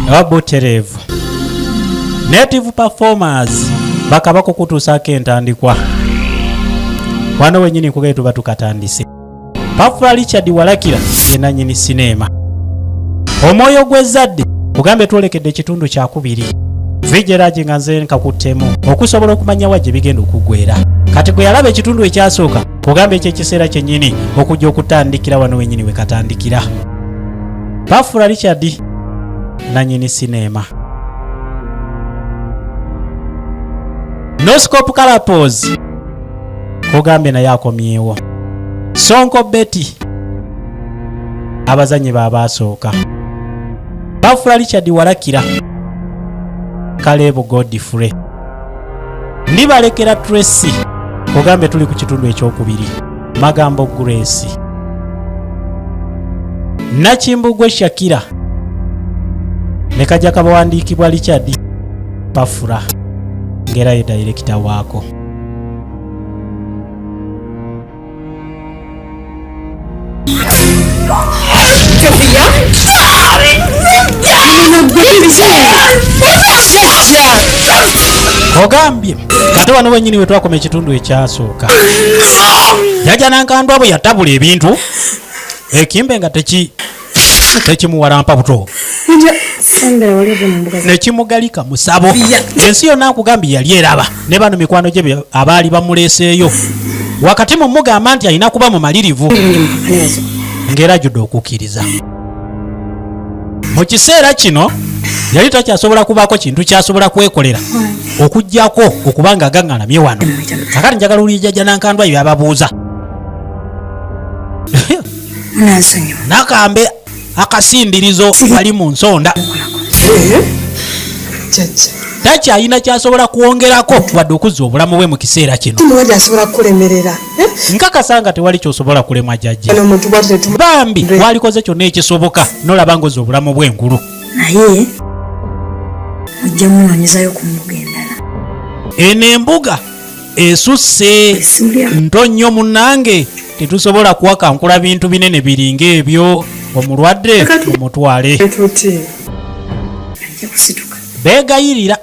Oba butereevu Native Performers bakaba kukutuusaako entandikwa wano wenyini kugaye tuba tukatandise. Pafula Richard Walakira ye nannyini sineema Omwoyo gw'ezzadde. Kugambe twolekedde ekitundu kyakubiri Vigeraji nga nze nkakuttemu okusobola okumanya wa gye bigenda okuggwera. Kati gwe yalaba ekitundu ekyasooka, kugambe ekyekiseera kyennyini okujja okutandikira wano wenyini we katandikira. Pafula Richard nannyini sineema. Noscope Kalapos kugambye naye akomyewo. Sonko Betty abazannyi baabasooka. Pafula Richard Walakira, Kalebu Godfrey, Ndibalekera Tracy, kugambye tuli ku kitundu ekyokubiri. Magambo Grace, Nakimbugwe Shakira ne kajja kabawandiikibwa Richard Pafura ng'era ye dayirekita waako. Ogambye kate wano wenyini wetwakoma ekitundu ekyasooka, jajja Nankandwa bwe yatabula ebintu ekimbe nga tekimuwalampa buto nekimugalika musabo, ensi yonna nkugambye yali eraba ne bano mikwano gye abaali bamuleeseeyo wakati mu mugamba nti alina kuba mumalirivu ng'era ajjudde okukkiriza. Mu kiseera kino yali takyasobola kubaako kintu kyasobola kwekolera okuggyako okuba nga agaŋŋalamye wano. Kakati njagala uli jjajja Nankandwa byababuuza. Munansonyiwa. Nakambe akasindirizo bali mu nsonda. Jjajja. Takyalina kyasobola kwongerako wadde okuzza obulamu bwe mu kiseera kino. Mulwadde asobola kukulemerera. Nkakasa nga tewali kyosobola kulemwa, jjajja. Ono omuntu bwati tetumu. Bambi walikoze kyonna ekisoboka nolaba ngoza obulamu bw'engulu. Naye mujja munoonyezayo ku mbuga endala. Eno embuga esusse. Esimulya. Nto nnyo munnange, tetusobola kuwakankula bintu binene biringa ebyo. Omulwadde mumutwale. Tuti. Ajja kusituka. Beegayirira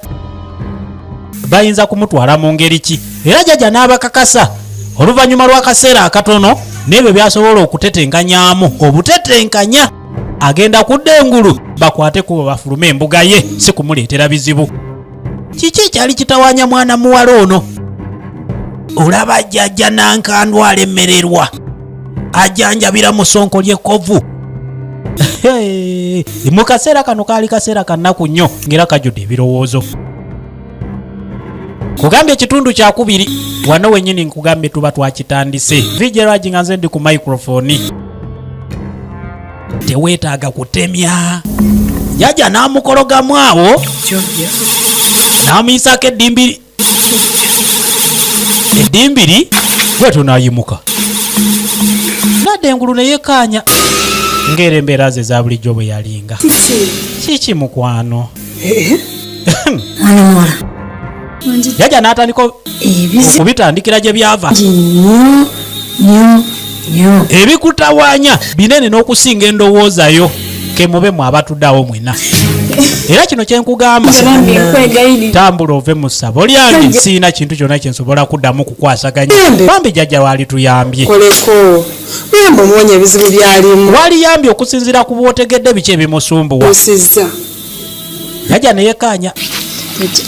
bayinza kumutwala mu ngeri ki, era jjajja n'abakakasa oluvannyuma lw'akaseera akatono n'ebyo byasobola okutetenkanyaamu obutetenkanya agenda kudda engulu, bakwate kubo bafulume embuga ye, si kumuleetera bizibu. Kiki ekyali kitawaanya mwana muwala ono? Olaba jjajja Nankandwa alemererwa ajanjabira mu ssonko ly'ekkovu. Mu kaseera kano kaali kaseera kannaku nnyo ng'era kajjudde ebirowoozo. Kugambye ekitundu kyakubiri wano wenyini nkugambye tuba twakitandise. Vijeraji nga nze ndi ku microphone, teweetaaga kutemya. Jjajja n'amukologamu awo n'amuyisako eddimbiri eddimbiri bwetyo n'ayimuka nadda engulu ne yekkaanya ng'era embeera ze eza bulijjo bwe yalinga. Kiki mukwano? Mwana muwala. Jjajja n'atandika Ebizibu okubitandikira gye byava. Nnyo nnyo nnyo. Ebikutawaanya binene n'okusinga endowoozayo kemube mwe abatuddeawo mwena. Era kino kyenkugamba, tambula ove mu ssabo lyange, siina kintu kyonna kyensobola kuddamu kukwasaganya. Bambi jjajja waali tuyambye. Koleko. Muyamba omuwonya ebizibu byalimu. Waliyambye okusinziira ku bwotegedde biki ebimusumbuwa. Osizza. Jjajja neyekaanya.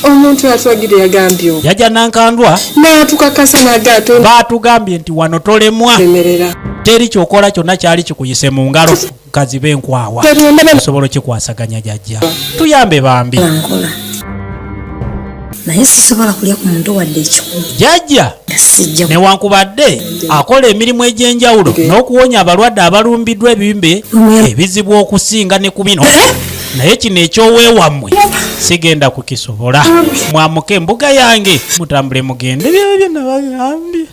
Omuntu yatwagidde yagambye o. Jjajja Nankandwa N'atukakasa n'agato. Baatugambye nti wano tolemwa. Lemerera. Teri kyokola kyonna kyali kikuyise mu ngalo kazibe enkwawa. Tugenda. Osobola okikwasaganya jjajja, tuyambe bambi. Nkola naye sisobola kulya ku muntu wadde ekikulu. Jjajja Nga sijja newankubadde akola emirimu egy'enjawulo n'okuwonya abalwadde abalumbiddwa ebimbe ebizibu okusinga ne ku bino, naye kino ekyoweewammwe sigenda kukisobola. Mwamuke embuga yange mutambule mugende. Byebyo nabagambye,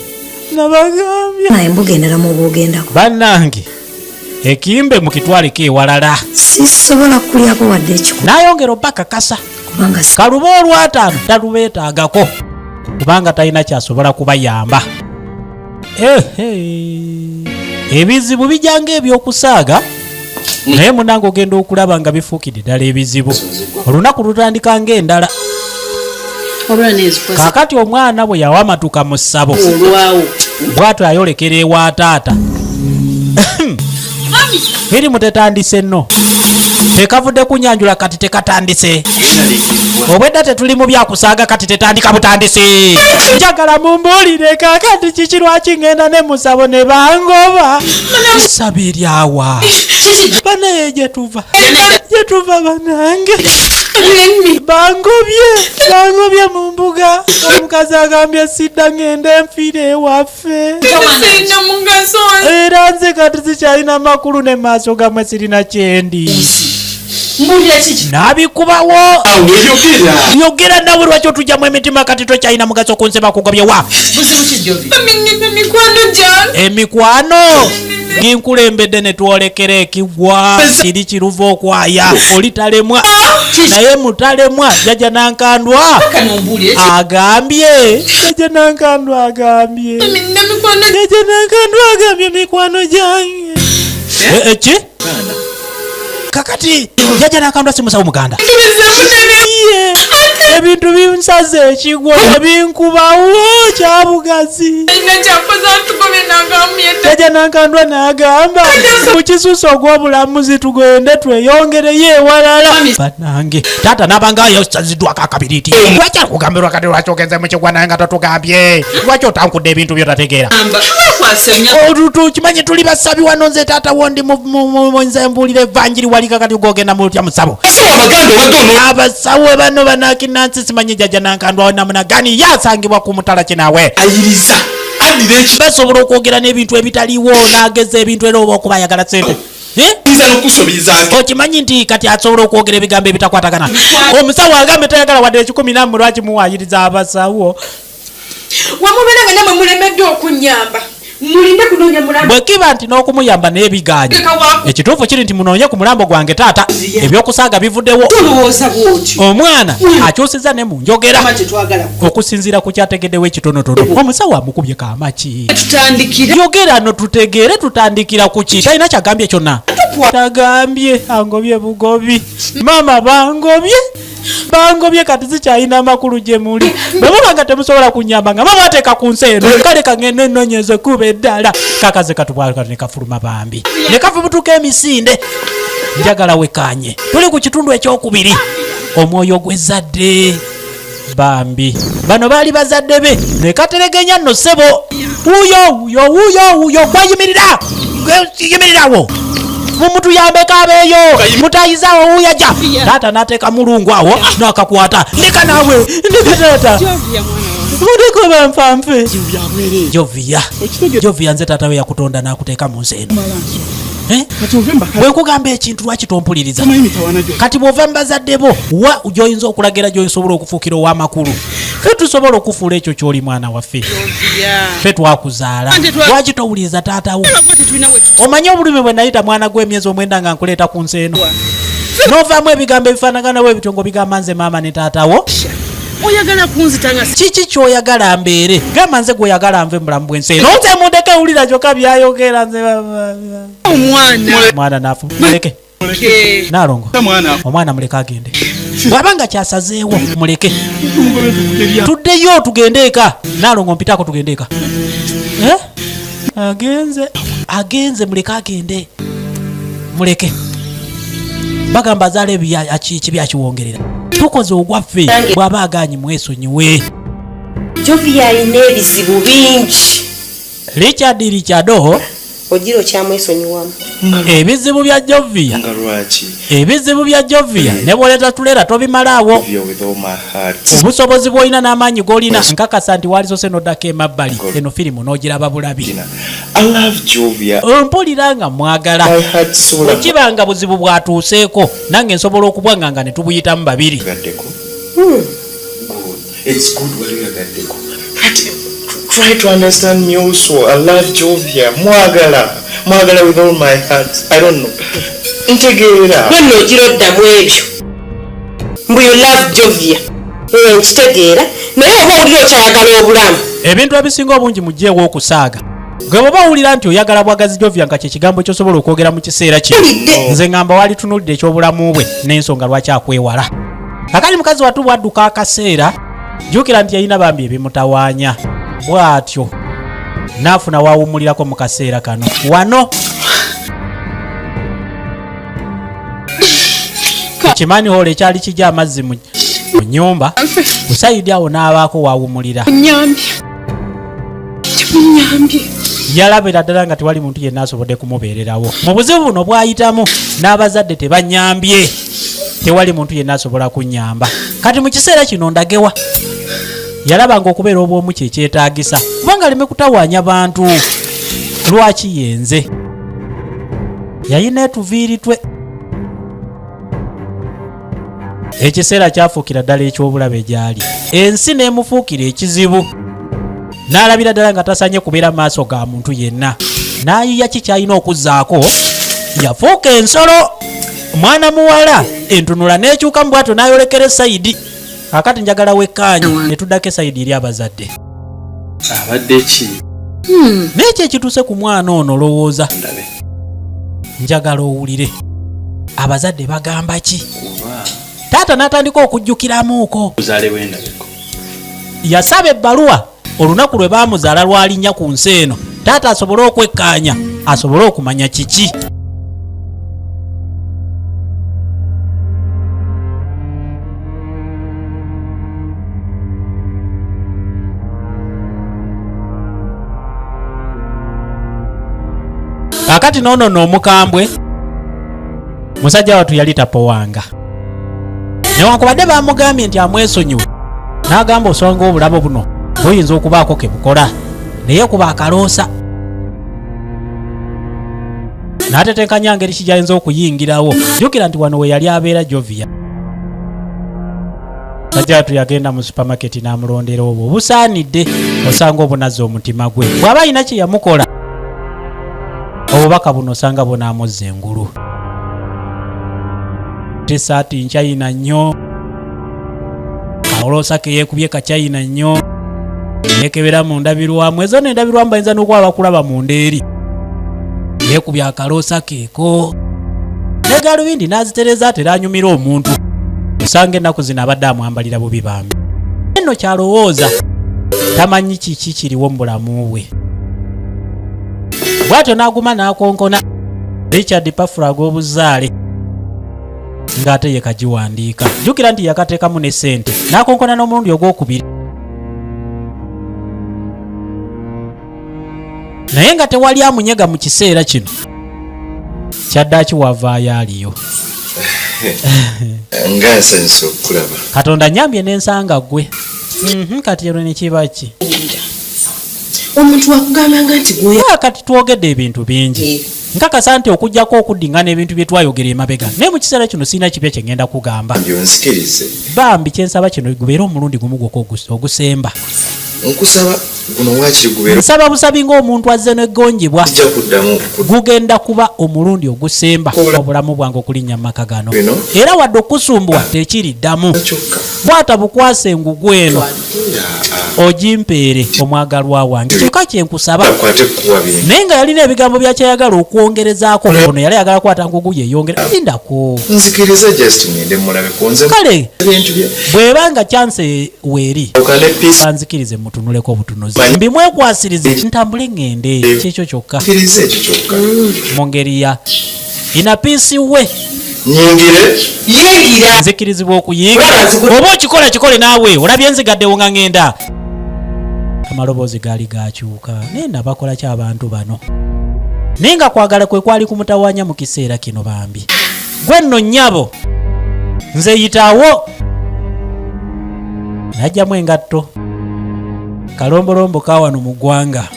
nabagambye. Naye embuga endala muba ogendako. Bannange, ekimbe mukitwaleko ewalala. Sisobola kulyako wadde ekikulu. N'ayongera obakakasa. Kubanga Kaluba olwataano talubeetaagako kubanga talina kyasobola kubayamba. Ehe. Ebizibu bijanga ebyokusaaga. Naye munange ogenda okulaba nga bifuukidde ddala ebizibu. Olunaku lutandika ng'endala. Wabula nezikwasa. Kaakati omwana bwe yawamatuka mu ssabo, Olwawo. bw'atyo ayolekera ewa taata. Firimu tetandise nno, tekavudde kunyanjula, kati tekatandise. Obwedda tetuli mu byakusaaga, kati tetandika butandisi. Njagala mumbuulire kaakati kiki, lwaki ngenda ne musabo ne bangoba? Saba eryawa banaye gyetuva, gyetuva banange. Bangobye, bangobye mu mbuga. Omukazi agambye sidda, ngende nfiire ewaffe. Sirina mugaso. Era nze kati sikyalina makulu ne maaso gamwe, sirina kyendi. Mbuulira kiki? Nabikubawo. Yogera. Yogera nawe, lwaki otujjamu emitima? Kati tokyalina mugaso ku nsi, bakugobye wa? Buzibu ki, Jovi? Nina mikwano gyange. Emikwano ginkulembedde ne twolekera ekigwa kiri kiruva okwaya oli talemwa, naye mutalemwa jjajja Nankandwa. Kano mbuulire. Agambye jjajja Nankandwa agambye Nina mikwano. Jjajja Nankandwa agambye mikwano gyange. Eh, eh, ki kakati jjajja Nankandwa si musawo muganda. Ye, ebintu binsaze ekigwa, binkubawo kyabugazi. Ina kyakoze, atugobye nagambye. Jjajja Nankandwa n'agamba mukisusa ogw'obulamuzi tugende tweyongereyo ewalala. Banange, taata nabanga yasaziddwako akabiriiti. Lwaki akugambirwa kati? Lwaki ogenze mu kigwa naye nga totugambye? Lwaki otankudde ebintu byotategeera? Amba wekwasa nya. Tukimanyi tuli basabi wano. Nze taata wondi nze mbuulira evanjiri walika. Kati gogenda mulutya musabo? Abaganda obadde ono. Abasawo bano banakinansi simanyi jjajja Nankandwa namunagani yasangibwa ku mutala kinaawe. Ayiriza addira eki. Basobola okwogera n'ebintu ebitaliwo n'ageza ebintu, era oba okuba ayagala sente. Eh? Yinza n'okusobiriza. Okimanyi nti kati asobola okwogera ebigambo ebitakwatagana. Omusawo agambe tayagala wadde ekikumi. Nammwe lwaki muwayiriza abasawo? Wamubeera nga namwe mulemeddwa okunyamba, mulinde kunoonya mulambo. Bwe kiba nti n'okumuyamba n'ebiganye, ekituufu kiri nti munoonye ku mulambo gwange. Taata, ebyokusaaga bivuddewo. Tolowooza bw'otyo. Omwana akyusiza ne mu njogera. Ama kyetwagala. Okusinziira ku kyategeddewo ekitonotono, omusawo amukubye kamaki. Tutandikira. Yogera no tutegeere, tutandikira ku ki? Talina kyagambye kyonna, tagambye angobye bugobi. Maama, bangobye, bangobye, kati sikyalina amakulu gye muli. Bwe muba nga temusobola kunyamba nga mumwateeka ku nsi eno, kale kangende ennonyeze kuba eddala. Kakaze katubwakati ne kafuluma bambi ne kafubutuka emisinde. Njagala wekanye, tuli ku kitundu ekyokubiri, omwoyo gw'ezzadde. Bambi bano baali bazadde be ne kateregenya nno. Ssebo, wuyo wuyo wuyo wuyo gwayimirira, yimirirawo, mumutuyambeko abeeyo mutayizaawo. Wuyaja taata n'ateeka mulungu awo n'akakwata. Ndeka naawe, ndeka taata, mundeko banfanfe. Joviya, Joviya, nze taata we yakutonda n'akuteeka mu nsi eno. Eh? Bwe nkugamba ekintu lwaki tompuliriza? Kati bw'ova mu bazadde bo, wa gy'oyinza okulagira gy'osobola okufuukira ow'amakulu? Ffe tusobola okufuula ekyo ky'oli, mwana waffe. Ffe twakuzaala. Lwaki towuliriza taatawo? Omanye obulumi bwe nayita, mwana gw'emyezi 9 nga nkuleeta ku nsi eno, n'ovaamu ebigambo ebifaanagana bwe bityo ng'obigamba nze maama ne taatawo. Oyagala kunzita nga Kiki kyoyagala mbeere? Gamba nze gweoyagala nve mu bulamu bw'ensi eno, nze mundeke. Wulira kyokka byayogera nze. Omwana. Mwana nafu, muleke. Naalongo. Mwana. Omwana muleke agende, bw'aba nga kyasazeewo muleke. Tuddeyo tugende eka. Naalongo, mpitaako tugende eka. Eh? Agenze, agenze, muleke agende, muleke. Bagamba azaala ekibi akiwongerera. Tukoze ogwaffe, bw'aba aganyi mwesonyiwe. Jovi alina ebizibu bingi. Richard Richardo. Ogira okyamwesonyiwamu. Ebizibu bya Jovia. Nga lwaki? Ebizibu bya Jovia ne bwoleta tulera tobimalaawo. Jovia with all my heart. Obusobozi bw'olina n'amaanyi g'olina, nkakasa nti walisose n'oddako emabbali, eno firimu n'ogiraba bulabi. I love Jovia. Mpulira nga mwagala. My heart soul. Bwe kiba nga buzibu bwatuuseeko, nange nsobola okubwanga ne tubuyitamu babiri. Gaddeko. Good. It's good wali yagaddeko. Kati try to understand me also. I love Jovia. Mwagala. Mwagala with all my heart. I don't know. Ntegeera. Gwe nno ogira oddamu ebyo mbu you love Jovia. Eh, nkitegeera, naye oba owulira okyayagala obulamu. Ebintu ebisinga obungi mugyewo okusaaga. Gwe bw'oba owulira nti oyagala bwagazi Jovia nga kye kigambo ky'osobola okwogera mu kiseera kino, nze ŋŋamba waalitunuulidde eky'obulamu bwe n'ensonga lwaki akwewala. Kakati mukazi wattu bw'adduka akaseera, jjukira nti yalina bambi ebimutawaanya bw'atyo n'afuna w'awummulirako mu kaseera kano wano. Ekimanyi hall ekyali kijja amazzi mu nnyumba ku sayidi awo n'abaako w'awummulira. Yalabira ddala nga tewali muntu yenna asobodde kumubeererawo mu buzibu buno bw'ayitamu, n'abazadde tebanyambye, tewali muntu yenna asobola kunnyamba. Kati mu kiseera kino ndagewa? Yalaba nga okubeera obwomu kyekyetaagisa kubanga aleme kutawaanya bantu. Lwaki yenze yayina etuviiri twe? Ekiseera kyafuukira ddala eky'obulabe gy'ali, ensi n'emufuukira ekizibu, n'alabira ddala nga tasanye kubeera maaso ga muntu yenna. N'ayiya ki ky'alina okuzzaako? Yafuuka ensolo, mwana muwala, entunula n'ekyukamu bw'atyo n'ayolekera esayidi. Kakati njagala wekkaanye ne tuddako esayidi eri abazadde. Abadde ki? Naye ki ekituuse ku mwana ono? Olowooza njagala owulire abazadde bagamba ki. Taata n'atandika okujjukiramuuko. Buzaale bw'endabeko. Yasaba ebbaluwa olunaku lwe baamuzaala lwalinnya ku nsi eno, taata asobole okwekkaanya asobole okumanya kiki. Kakati noono n'omukambwe musajja wattu yali tapowanga, newankubadde bamugambye nti amwesonyiwe, n'agamba osanga obulabo buno buyinza okubaako ke bukola, naye kuba akaloosa n'atetenkanya ngeri ki gy'ayinza okuyingirawo. Jjukira nti wano we yali abeera Jovia. Sajja wattu yagenda mu supamaketi n'amulondera obwo obusaanidde, osanga obunazza omutima gwe bw'aba alina kye yamukola. Obubaka buno osanga bunaamuzza engulu. Tesaati nkyayina nnyo, oloosa ke yeekubye kacyayina nnyo, yeekebera mu ndabirwamu ezo n'endabirwamu bayinza n'okuba bakulaba munda eri. Yeekubye akaloosa keeko ne galubindi n'azitereza atera anyumira omuntu. Osanga ennaku zino abadde amwambalira bubi bambi. Nno kyalowooza tamanyi kiki kiriwo mu bulamu bwe. Bw'atyo n'aguma n'akonkona Richard Pafura ag'obuzaale ng'ate ye kagiwandiika. Jjukira nti yakateekamu ne ssente. N'akonkona n'omulundi ogwokubiri naye nga tewali amunyega mu kiseera kino. Kyaddaaki wavaayo aliyo. Nga nsanyusa okukulaba. Katonda nyambye n'ensanga ggwe. Kati ero ne kiba ki? Omuntu wakugambanga nti gwe Kati twogedde ebintu bingi, nkakasa nti okuggyako okuddingana ebintu bye twayogera emabega, naye mu kiseera kino sirina kipya kye ŋŋenda kugamba. Byonzikirize. Bambi kyensaba kino gubeere omulundi gumu gwokka ogusemba. Nkusaba guno waakiri gubeere. Nsaba busabi ng'omuntu azze n'eggonjebwa. Sijja kuddamu Gugenda kuba omulundi ogusemba obulamu bwange okulinnya mu maka gano. Bino. Era wadde okusumbuwa tekiriddamu. Kyokka. Bw'ata bukwasa engugu eno ogimpeere omwagalwa wange, kyokka kye nkusaba. Akwate kukuwa bintu. Naye nga yalina ebigambo byakyayagala okwongerezaako. Ono yali ayagala kwata ngugu yeyongera lindako. Nzikiriza just ngende mulabeko nze. Kale Ebintu bye. bw'eba nga chance weeri, Okane peace. banzikirize mutunuleko obutunuzi, mbimwekwasirize ntambule ŋŋende, kyekyo kyokka. Nzikiriza ekyo kyokka. Mu ngeri ya inapiisi we. Nyingire. Yingira. Nzikirizibwa okuyingira. Oba okikola kikole naawe, olabye nzigaddewo nga ŋŋenda. Amaloboozi gaali gakyuka, naye nabakola ki abantu bano? Naye nga kwagala kwe kwali kumutawaanya mu kiseera kino bambi. Gwe nno nnyabo, nze yitawo. N'aggyamu engatto. Kalombolombo ka wano mu ggwanga.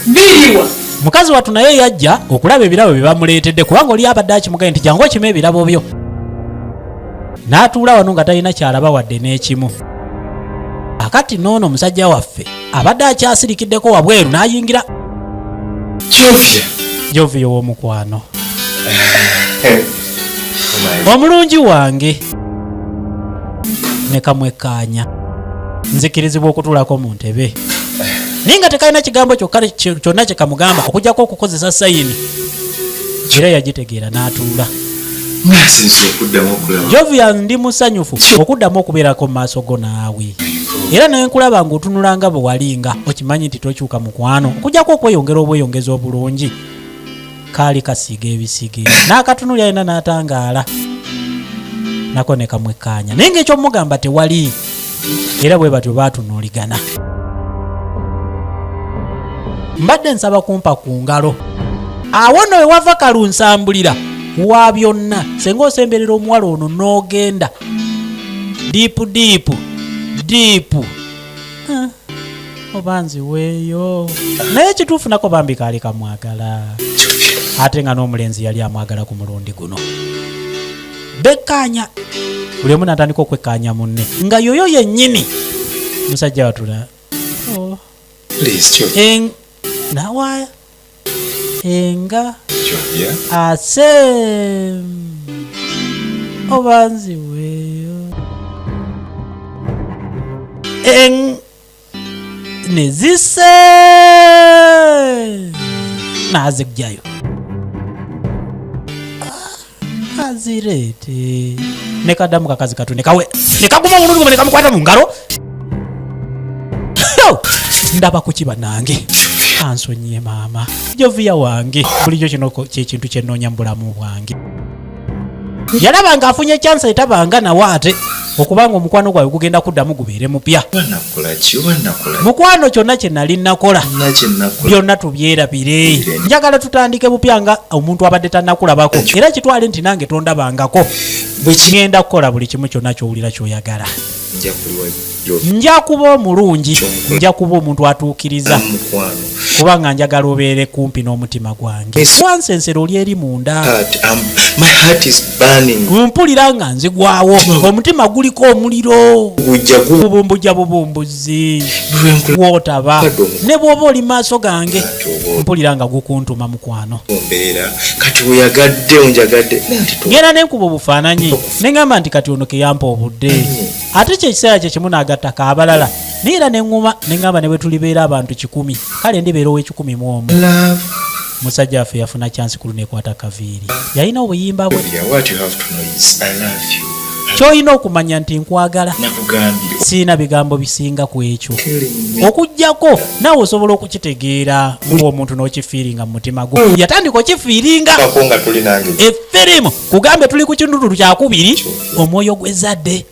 Biriwa. Mukazi wattu naye yajja okulaba ebirabo bye bamuleetedde, kubanga oli abadde akimugambye nti jangu okime ebirabo byo. N'atuula wano nga talina ky'alaba wadde n'ekimu. Akati n'ono omusajja waffe abadde akyasirikiddeko wabweru n'ayingira. Jovia. Jovia ow'omukwano. Omulungi wange. Ne kamwekkaanya. Nzikirizibwa okutuulako mu ntebe. Naye nga tekalina kigambo kyokka kyonna kye kamugamba okuggyako okukozesa sayini, era yagitegeera n'atuula. Ngasinze okuddamu okulaba. Jovia, ndi musanyufu okuddamu okubeerako mu maaso go naawe, era naye nkulaba ng'otunula nga bwe walinga. Okimanyi nti tokyuka, mukwano, okuggyako okweyongera obweyongeza obulungi. Kaali kasiiga ebisige n'akatunulya yena n'atangaala nako ne kamwekkaanya, naye ng'ekyomugamba tewali. Era bwe batyo baatunuuligana. Mbadde nsaba kumpa ku ngalo. Awo nno we wava kalunsambulira wa byonna. Senga osemberera omuwala ono n'ogenda deep, deep, deep. Ah, oba nziweeyo, naye kituufu nako bambi kaali kamwagala, ate nga n'omulenzi yali amwagala. Ku mulundi guno bekkaanya, buli omu n'atandika okwekkaanya munne nga yoyo yennyini musajja watula. Oh. Please, Jovia. Nawaaya enga. Jovia. Ase oba nziweeyo en nezise nazijjayo azireete nekaddamu kakazi katu nekawe nekaguma omulundi gumu nekamukwata mu ngalo. Yo! Ndaba kukiba nange ansonyiye maama Joviya wange. Bulijjo kino kyekintu kyenoonya mu bulamu bwange. Yalaba ng'afunye chance etabanga nawe, ate okubanga omukwano gwawe gugenda kuddamu gubeere mupya. Oba nakola ki? Oba nakola Mukwano, kyonna kye nali nakola, na kye nakola, byonna tubyerabire. Njagala tutandike bupya nga omuntu abadde tannakulabako, era kitwale nti nange tondabangako. Bwe ki Ŋŋenda kukola buli kimu kyonna ky'owulira ky'oyagala. Nja kuliwa Jovia. Nja kuba omulungi, nja kuba omuntu atuukiriza, Mukwano. kubanga njagala obeere kumpi n'omutima gwange. Yes. Wansensera oli eri munda. Heart, my heart is burning. Mpulira nga nzigwawo, omutima guliko omuliro. Gujja gu Bubumbujja bubumbuzi. Lwenkula Wootaba Kadde omukwano. ne bw'oba oli maaso gange, Ati oba mpulira nga gukuntuma, mukwano. mbeera kati weyagadde onjagadde naye ati Ngenda nenkuba obufaananyi neŋŋamba nti kati ono keyampa obudde, ate kyekiseera kye kimu n'agattako abalala, naye era neŋŋuma neŋŋamba ne bwe tulibeera abantu 100, kale ndibeera ow'ekikumi mu omu. Love. Musajja waffe yafuna chance kulu nekwata kaviiri, yalina obuyimba bwe. Jovia, what you have to know is I love you. Ky'olina okumanya nti nkwagala. Nakugambye. Siina bigambo bisinga ku ekyo. Killing me. Okugjako naawe osobola okukitegeera ng'omuntu n'okifiiringa mu mutima gwo. Yatandika okifiiringa. Bako nga tuli nange. Efirimu kugambe tuli ku kitundu kyakubiri, omwoyo gw'ezzadde,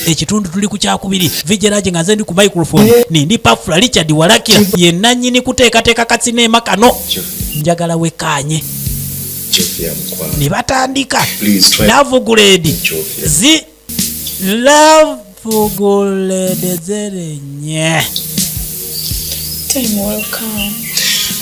ekitundu tuli ku kyakubiri. Vigeraje nga nze ndi ku microphone, nindi Pafula Richard Walakira yenna nnyini kuteekateeka kasineema kano. Jovia, Njagala wekkaanye. Jovia mukwano. Ne batandika. Please try. Love grade. Jovia. Zi love grade zerenye. Time will come.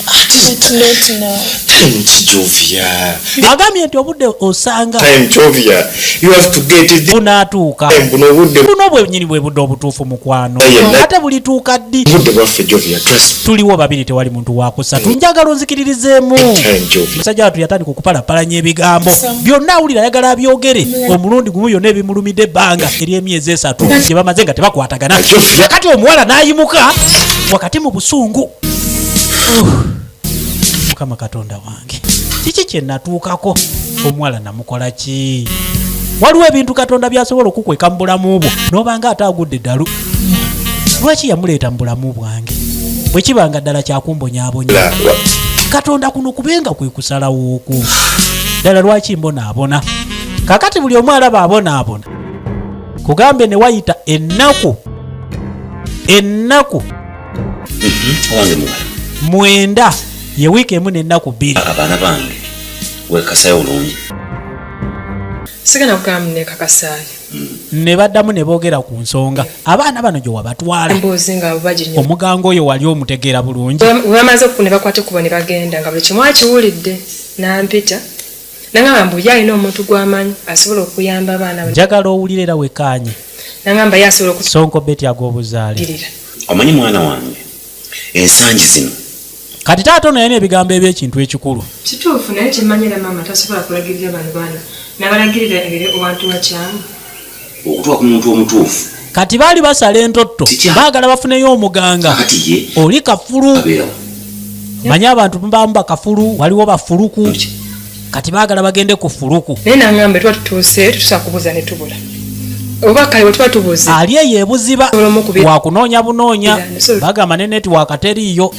But not now. Time ki, Jovia? Agambye nti obudde osanga Time, Jovia. You have to get it. bunaatuuka. Time buno obudde. Buno bwennyini bwe budde obutuufu, mukwano. Yenna. Ate bulituuka ddi? Obudde bwaffe, Jovia. Trust me. Tuliwo babiri, tewali muntu wakusatu. Njagala onzikiririzeemu. Time, Jovia. Musajja wattu yatandika okupalapalanya ebigambo byonna, awulira ayagala abyogere omulundi gumu byonna ebimulumidde ebbanga ery'emyezi 3 gye bamaze nga tebakwatagana. Jovia. Kati omuwala n'ayimuka wakati mu busungu. Oh, Mukama Katonda wange, kiki kye natuukako? Omuwala namukola ki? Waliwo ebintu Katonda byasobola okukweka mu bulamu bwo n'obanga ate agudde eddalu. Lwaki yamuleeta mu bulamu bwange bwe kiba nga ddala kyakumbonyaabonya? La, wa- Katonda, kuno kubenga kwe kusalawo okwo. Ddala lwaki mbonaabona? Kakati buli omu alaba abonaabona. Kugambe ne wayita ennaku Owange muwala. 9, ye wiiki emu n'ennaku 2. Abaana bange, wekasayo bulungi? Sigenda kugamba munekakasaayo. Ne baddamu ne boogera ku nsonga abaana bano gye wabatwala. Emboozi nga baginywa. Omugango oyo wali omutegeera bulungi? Bwe bamaze ne bakwata ekkubo ne bagenda nga buli kimu akiwulidde, nampita nangamba mbu ye alina omuntu gw'amanyi asobola okuyamba abaana bano. Njagala owulire era wekaanye. Nangamba ye asobola Sonko Beti ag'obuzaale. okutugirira. Omanyi mwana wange, ensangi zino Kati taata ono yalina ebigambo eby'ekintu ekikulu. Kituufu, naye kyemmanyira maama tasobola kulagirira bano baana nabalagirira ebire owantu wakyamu. Okutuuka ku muntu omutuufu. Kati baali basala entotto, baagala bafuneyo omuganga oli kafulu. Manyi abantu mubamu bakafulu, waliwo bafuluku, kati baagala bagende ku fuluku. Naye nangamba tuba tutuuse tetusobola kubuuza ne tubula, oba kale bwe tuba tubuze Ali eyo ebuziba wakunoonya bunoonya, bagamba ne netiwaaka teriiyo,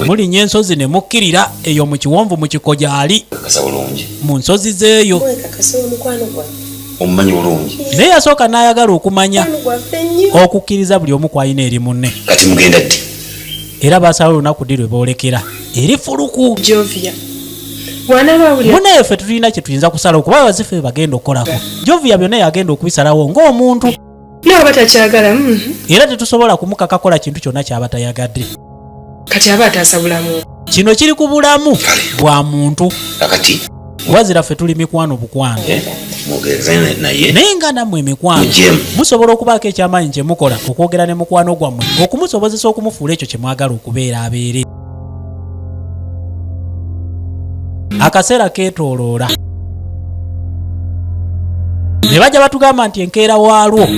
mulinnya ensozi ne mukkirira eyo mu kiwonvu mu kikoja ali mu nsozi zeeyo. Omumanyi bulungi. Naye yasooka n'ayagala okumanya okukkiriza buli omu kwalina eri munne. Kati mugenda ddi? Era basalawo olunaku ddi lwe boolekera eri fuluku. Jovia bw'anaaba awulira Munaye ffe tulina kye tuyinza kusalawo, kuba bazife bagenda okukolako. Jovia byonna yagenda okubisalawo ng'omuntu. Nawe aba takyagala. Era tetusobola kumukaka kola kintu kyonna kyaba tayagadde. Kati aba ataasa bulamu. Kino kiri ku bulamu bwa muntu. Kakati Wazira ffe tuli mikwano bukwano. Mwogerezanye naye. Naye nga nammwe emikwano Mugyemu. musobola okubaako ekyamaanyi kye mukola okwogera ne mukwano gwammwe, okumusobozesa okumufuula ekyo kye mwagala okubeera abeere. Akaseera keetooloola ne bajja batugamba nti enkeera waalwo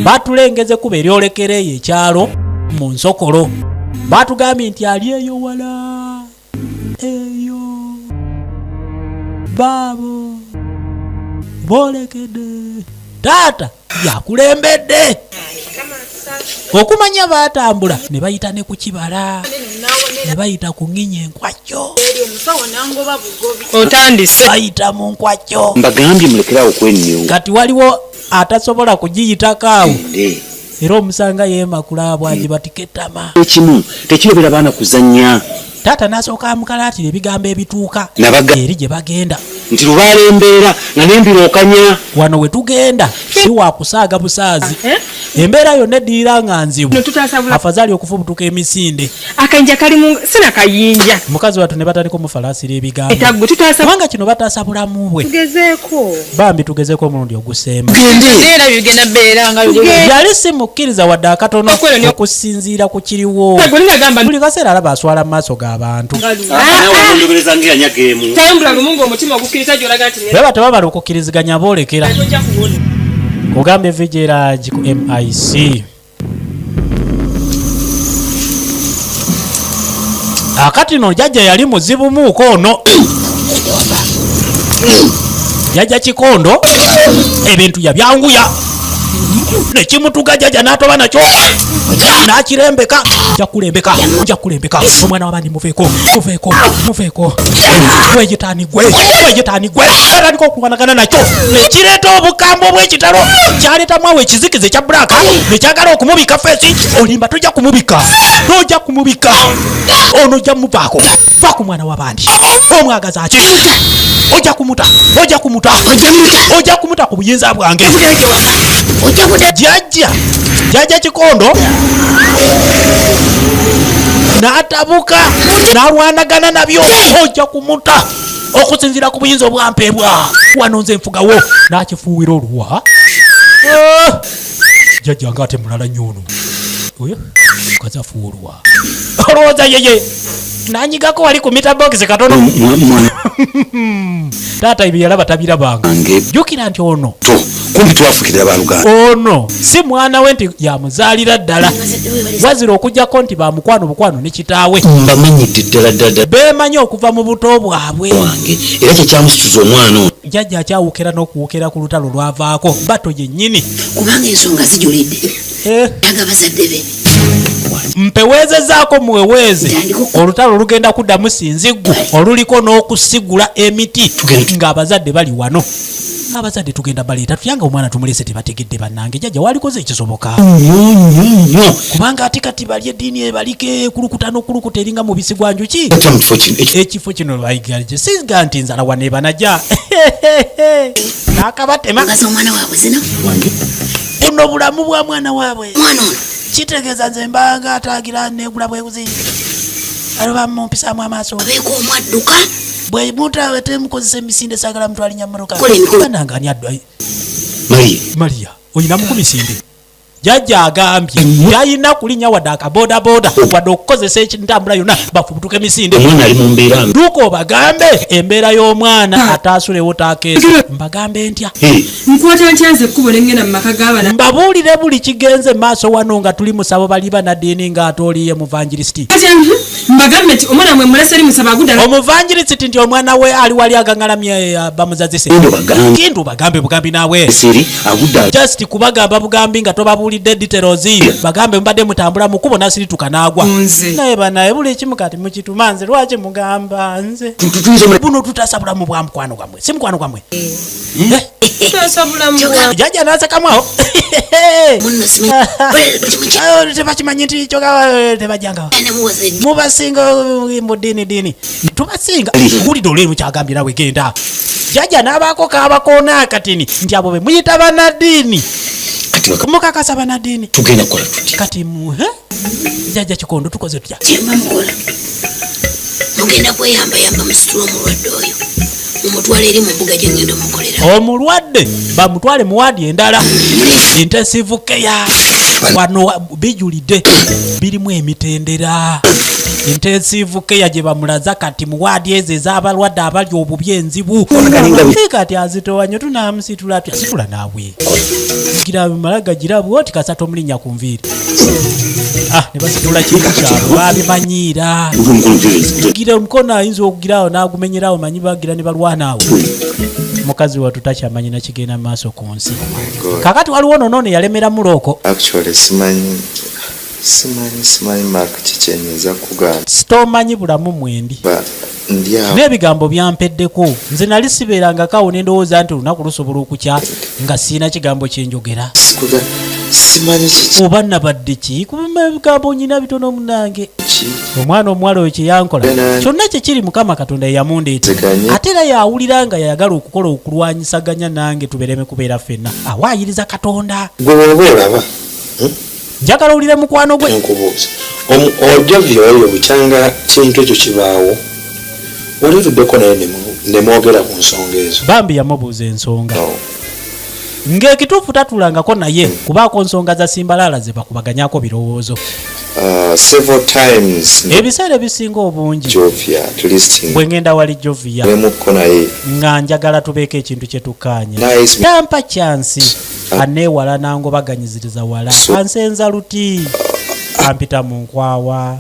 batulengeze kuba eryolekera eyo ekyalo mu nsokolo. Batugambye nti ali eyo wala eyo baabo boolekedde, taata yakulembedde. Okumanya baatambula ne bayita ne ku kibala ne bayita ku ŋŋinya enkwajjo. Otandise. Bayita mu nkwajjo. Mbagambye mulekerawo okwennyonga. Kati waliwo atasobola kugiyitako awo, era omusanga yeemakula bwagibatika ettama. Ekimu tekirobera baana kuzannya. Taata n'asooka amukalaatira ebigambo ebituuka Nabaga- eri gye bagenda. Nti lubaala embeera nga nembirokanya. Wano we tugenda si wakusaaga busaazi, embeera yonna eddirira nga nzibu. No tutaasa bulamu. Afazaali okufubutuka emisinde. Akayinja kali mu sina kayinja. Mukazi wattu ne batandika omufalaasira ebigambo. Etagwe tutaasa. Kubanga kino bataasa bulamu bwe. Tugezeeko. Bambi tugezeko omulundi ogusemba. Era bigenda beera nga Yali simukkiriza wadde akatono okusinziira ku kiriwo. Gwe nagamba Buli kaseera alaba aswala mu maaso g'abantu. Nawe ondobereza ng'eyanyaga emu. Tambula lumu ng'omutima ogukkiriza gy'olaga nti Baba tebamala okukkiriziganya boolekera. Tojja kuwona. Kugambye Vigilage ku MIC. Akati no jjajja yali muzibu muuko ono. Jjajja Kikondo ebintu yabyanguya nekimutuga jjajja n'atoba nakyo n'akirembeka. Nja kulembeka, nja kulembeka omwana w'abandi, muveeko, muveeko, muveeko, gwegitaani gwe, gwegitaani gwe. Atandika okulwanagana nakyo nekireeta obukambwe obw'ekitalo, kyaleetamu awo ekizikiza ekya black nekyagala okumubika face. Olimba, tojja kumubika, tojja kumubika ono, ojja muvaako, va ku mwana w'abandi. Omwagaza ki? Ojja kumuta, ojja kumuta, ojja kumuta ku buyinza bwange. Jjajja, jjajja Kikondo n'atabuka n'alwanagana nabyo. Ojja kumuta okusinziira ku buyinza obwampeebwa wano, nze nfugawo. N'akifuuwira oluwa. Ah! Jjajja nga ate mulala nnyo ono. Oyo mukazi afuuwa oluwa, olowooza yeye nanyigako wali ku meter box katono. Mwana Taata ebyo yalaba tabirabanga. wange Jjukira nti ono to kumpi twafukirira baluganda. Ono si mwana we nti yamuzaalira ddala, wazira okugjako nti bamukwano bukwano ne kitaawe. Mbamanyidde ddala ddala ddala. Beemanyi okuva mu buto bwabwe. Wange era kyekyamusituza omwana ono. Jjajja akyawukira n'okuwukira ku lutalo lwavaako bato yennyini. Kubanga ensonga zijulidde aga bazadde be. Mpeweezezaako muweweeze, olutalo lugenda kuddamu sinziggu oluliko n'okusigula emiti ng'abazadde bali wano. Abazadde tugenda baleeta tutya nga omwana tumulese tebategedde? Bannange, jjajja walikoze ekisoboka. Nnyo nnyo nnyo. Kubanga ate kati bali eddiini ebaliko ekulukuta n'okulukuta eringa mubisi gwa njuki. Atya mu kifo kino Ekifo kino bayigalije siga nti nzala wano ebanaja n'akabatema. Ngaza omwana waabwe zino. Wange. Buno bulamu bwa mwana waabwe. Omwana ono. Kitegeeza nze mbanga atagira negula bweguzi alo bamumpisaamu amaaso. Abeeko omwadduka. Bwe mutawe temukozesa emisinde, saagala mutwalinya mmotoka. Kola emikolo. Banange, ani adwa? Maria. Maria oyinamu ku misinde? Jjajja agambye talina kulinnya wadde akabodaboda wadde okukozesa entambula yonna bafubutuka emisinde. Omwana ali mu mbeera mbi. Duuka obagambe embeera y'omwana ataasulewo takeesa. Mbagambe ntya? Nkwata ntya nze ekkubo ne ŋŋenda mu maka g'abana? Mbabuulire buli kigenze maaso wano nga tuli musabo bali banaddiini ng'ate oliye muvangirisiti. Mbagambe nti omwana mwe mulese eri musaba agudda. Omuvangirisiti nti omwana we ali wali agaŋŋalamye bamuzazise. Genda obagambe. Kintu bagambe bugambi naawe. Siri agudde. Just kubagamba bugambi nga tobabuulidde details. Bagambe mubadde mutambula mu kkubo n'asirituka n'agwa. Nze. Naye banaye buli kimu kati mukituma nze, lwaki mugamba nze? Tuyinza omule- Buno tutaasa bulamu bwa mukwano gwammwe, si mukwano gwammwe. Tutaasa bulamu bwa- Jjajja n'asekamu awo. Munno simanyi. Tebakimanyi nti kyoka tebajjangawo. Mubasinga mu ddiini ddiini. Tubasinga. Wulidde olw'emu kyagambye nawe genda. Jjajja n'abaako kaabakoona akatini nti abo be muyita bannaddiini. Kati baka- Mukakasa bannaddiini. Tugenda kukola tutya? Kati muhe jjajja Kikondo tukoze tutya? Kyemba mukola. Mugenda kweyambayamba musitula omulwadde oyo. Mumutwale eri mu mbuga gye ngenda omukolera. Omulwadde bamutwale mu waadi endala. Intensive care. Wano bijulidde birimu emitendera. Intensive care gye bamulaza kati mu waadi ezo ez'abalwadde abali obubi enzibu. Kati azitowa nnyo tunaamusitula tutya? Situla naawe. Gira mala gagira bw'oti kasata omulinnya ku nviiri. Ne basitula kintu kyabwe babimanyiira. Gira omukono ayinza okugira awo n'agumenyera awo manyi bagira ne balwana awo. Mukazi wattu takyamanyi na kigenda mu maaso ku nsi. Kaakati waliwo ono noono yalemera mulooko. Actually simanyi Mark kikyenyeza kugamba. Sitomanyi bulamu mwendi. Ba ndi awo. N'ebigambo byampeddeko. Nze nali sibeerangako awo ne ndowooza nti olunaku lusobola okukya nga sirina kigambo kye njogera. Sikuga, simanyi kiki. Oba nabadde ki? Kuba ebigambo nnyina bitono munnange. Ki? Omwana omuwala oyo kye yankola Gana- kyonna kye kiri Mukama Katonda ye yamundeetera. Nziganye. Ate era yawulira nga yayagala okukola okulwanyisaganya nange tubereme kubeera ffenna. Awaayiriza Katonda. Gwe bw'oba olaba, Njagala owulire mukwano gwe. Nkubuuza. Ojavia oyo bukyanga kintu ekyo kibaawo, wali otuddeko naye ne mwogera ku nsonga ezo? Bambi yamubuuza ensonga. No. Ng'ekituufu tatulangako naye kubaako nsonga za Simbalaala ze bakubaganyako birowoozo. Several times. Ebiseera ebisinga obungi. Jovia, at least Bwe ngenda wali Jovia. Bwemukko naye. Nga njagala tubeeko ekintu kye tukkaanya. Nice. Tampa chance. Aneewala n'angobaganyiziriza wala. So- Ansenza luti. Ampita mu nkwawa.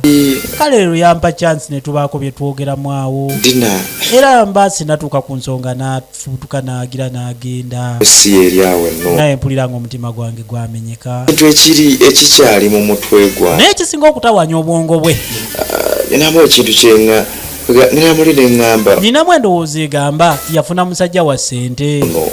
Kale leero yampa chance ne tubaako bye twogeramu awo. Dina. Era mba sinatuuka ku nsonga n'afuutuka n'agira n'agenda. Si eri awo nno. Naye mpulira ng'omutima gwange gwamenyeka. Ekintu ekiri ekikyali mu mutwe gwange. Naye ekisinga okutawaanya obwongo bwe. Ninamu ekintu kye ninamu lino eŋŋamba. Ninamu endowooza egamba yafuna musajja wa ssente. No.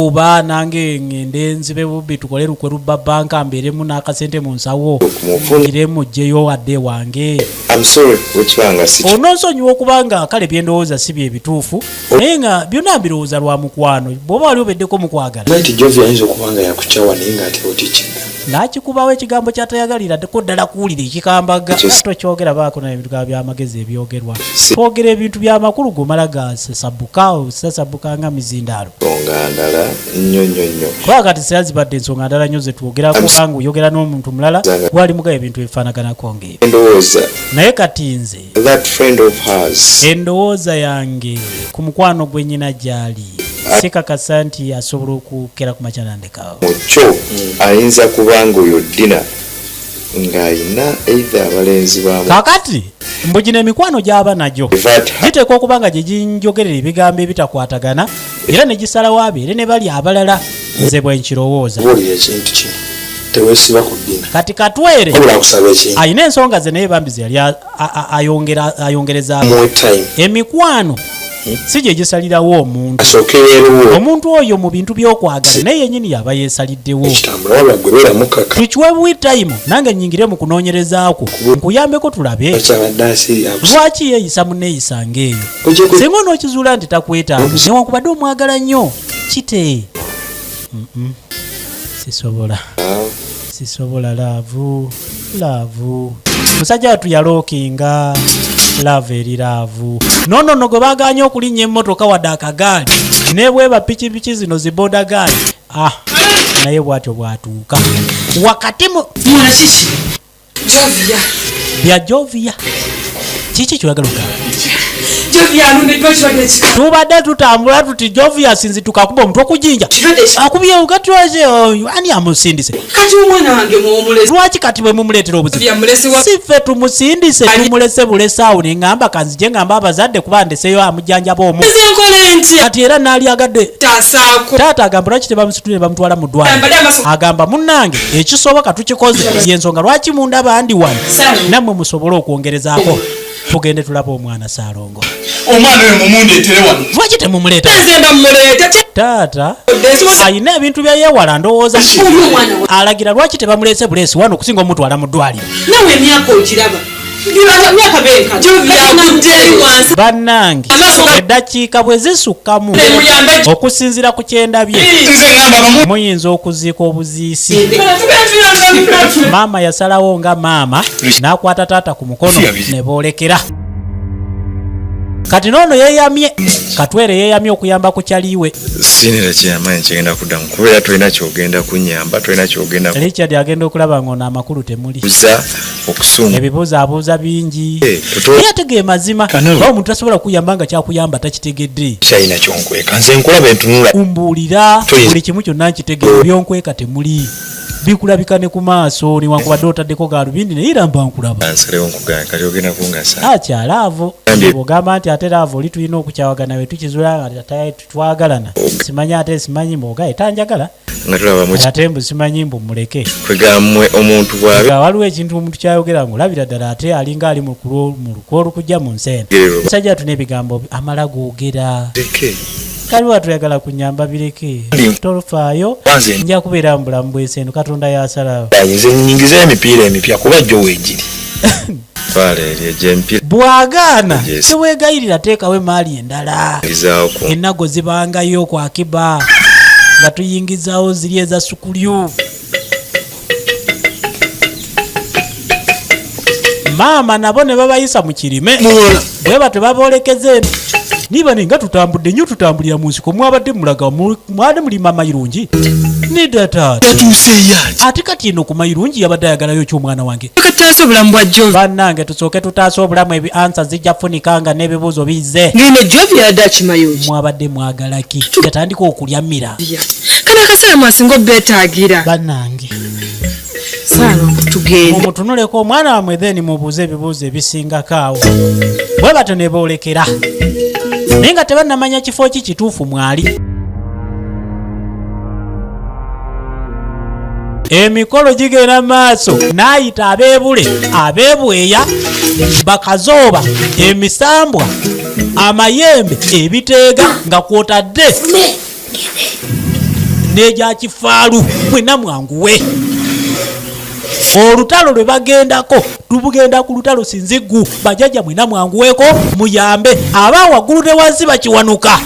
Oba nange ŋŋende nzibe bubbi tukole lukwe lubba banka mbeeremu n'akasente mu nsawo. Okumufuna. Ngire muggyeyo wadde wange. I'm sorry, bwe kibanga si Onoonsonyiwa okubanga kale bye ndowooza si bye bituufu, naye nga byonna mbirowooza lwa mukwano. Bw'oba wali obeddeko mu kwagala. Nti Jovia ayinza okuba nga yakukyawa naye ng'ate otikiga. N'akikubawo ekigambo ky'atayagalira ko ddala kuwulira ekikambaga. Ekyo si- Tokyogera baako naye ebintu by'amagezi ebyogerwa. Si- Twogera ebintu by'amakulu gomala gasabuka osasabuka nga mizindaalo. Nsonga ndala nnyo nnyo nnyo. Kubanga kati sira zibadde ensonga ndala nnyo ze twogerako I'm kubanga oyogera n'omuntu mulala Zanga. wali mugayo ebintu ebifaanaganako ng'ebyo. Endowooza. Naye kati nze That friend of hers. endowooza yange ku mukwano gwe nnyina gy'ali sikakasa nti asobola okukera ku makya nandekawo. Mu kyo ayinza kuba ng'oyo Dina ng'ayina either abalenzi ba Kaakati mbu gino emikwano gy'aba nagyo That giteekwa okuba nga gye ginjogerera ebigambo ebitakwatagana era ne gisalawo abeere ne bali abalala, nze bwe nkirowooza. Buulira ekintu kino, teweesiba ku Dina. Kati Katwere Wabula akusaba ekintu. alina ensonga ze naye bambi ze yali ayongerezaako. Muwe time. Emikwano si gye gisalirawo omuntu. Asooke yeeruwo. Omuntu oyo mu bintu by'okwagala naye yennyini yaba yeesaliddewo. Ekitambula wabula gwe beera mukaka. Tukiwe buwi time nange nnyingire mu kunoonyerezaakwo nkuyambeko tulabe Akyabadde asiri lwaki yeeyisa mu neeyisa ng'eyo. Ojja ku- Singa onookizuula nti takwetaaga newankubadde omwagala nnyo kite. Sisobola. Sisobola love, love. Musajja wattu yalookinga love eri love. Nono nno gwe bagaanye okulinnya emmotoka wadde akagaali ne bweba pikipiki zino zi boda gaali. Naye bw'atyo bw'atuuka wakati mu Mwana kiki? Jovia. Bya Jovia. Kiki kyoyagala okugamba? Jovia alumbiddwa kirwadde kika. Tubadde tutambula tuti Jovia asinzituka akuba omutwe okujinja. Akubye ukatwaze ani amusindise? Kati omwana wange mwomulese. Lwaki kati bwe mumuleetera obuzibu? Jovia mulesi wa Si ffe tumusindise, tumulese bulesi awo ne ŋŋamba kanzije ŋŋambe abazadde kuba ndeseeyo amujjanjaba omu. Nze nkole ntya? Kati era naalyagadde. Taasaako. Taata agamba lwaki tebamusitula ne bamutwala mu ddwaliro? Ambadde amaaso- Agamba munnange ekisoboka tukikoze yensonga lwaki mundaba ndi wano nammwe musobole okwongerezaako. Tugende tulabe omwana Saalongo. Omwana oyo mumundeetere wano. Lwaki temumuleeta? Nze mba mmuleeta. Taata alina ebintu bye yeewala ndowooza. Alagira lwaki tebamuleese buleesi wano okusinga omutwala mu ddwaliro. Nawe emyaka ogiraba. Emyaka benkana. Jovia agudde eri wansi. Bannange Amaaso- eddakiika bwe zisukkamu okusinziira ku kyendabye muyinza okuziika obuziisi. Maama yasalawo nga maama n'akwata taata ku mukono ne boolekera. Kati noono yeeyamye Katwere yeeyamye okuyamba ku kyaliwe. Siinira kyamaanyi kyegenda kuddamu kubeera tolina kyogenda kunyamba tolina kyogenda Richard agenda okulaba ng'ono amakulu temuli. kuza okusunga. Ebibuuzo abuuza bingi. Tuto- Naye ate ge mazima kuba omuntu tasobola kuyamba nga kyakuyamba takitegedde. Kyalina kyonkweka nze nkulaba entunula. Mbuulira Toyinza- buli kimu kyonna nkitegedde byonkweka temuli. Bikulabika ne ku maaso newankubadde otaddeko gaalubindi naye era mba nkulaba. Nsalewo nkugamba kati ogenda kungasa. Akya laavu Gambye- bw'ogamba nti ate laavu oli tulina okukyawagana bwe tukizuula nga tetwagalana simanyi ate simanyi mbu tanjagala Nga tulaba mu ate mbu simanyi mbu muleke. kwegammwe omuntu bw'abe Nga waliwo ekintu omuntu kyayogera ng'olabira ddala ate alinga ali mu lukwo olukujja mu nsi eno. Gererwa. Musajja wattu n'ebigambo amala googera. Leke. Kali watuyagala kunyamba bireke. Ndi- Tolufaayo Wanze- nja kubeera mu bulamu bw'ensi eno Katonda y'asalawo. Nze nnyingizeyo emipiira emipya kuba jjo weegiri. Twala eri egy'emipiira Bw'agaana Yes. teweegayirira teekawo emaali endala. ngizaawo ku Ennago zibangayo ku akiba nga tuyingizaawo ziri eza sukulyu. Maama nabo ne babayisa mu kirime bwe batyo baboolekeza eno. Niba nga tutambudde nnyo tutambulira mu nsiko mwabadde mulaga mwabadde mulima amayirungi. Nedda taata. Ate kati eno ku mayirungi yabadde ayagalayo ki omwana wange? Tutaase obulamu bwa Jovia. Bannange tusooke tutaase obulamu ebi ansa zijja funika nga n'ebibuuzo bizze. Ngeno Jovia yadde akimayo ki? Mwabadde mwagala ki? Yatandika okulya mmira. Kano akaseera mwasinga obbeetaagira. Bannange. Saalongo tugende. Mumutunuleko omwana wammwe then mubuuze ebibuuzo ebisingako awo. Bwe batyo ne boolekera. Naye nga tebannamanya kifo ki kituufu mwali. Emikolo gigenda maaso n'ayita abeebule abeebweya bakazooba emisambwa amayembe ebiteega nga kwotadde n'egya kifaalu mwenna mwanguwe. Olutalo lwe bagendako tubugenda ku lutalo sinziggu bajjajja mwenna mwanguweko muyambe aba waggulu ne wansi bakiwanuka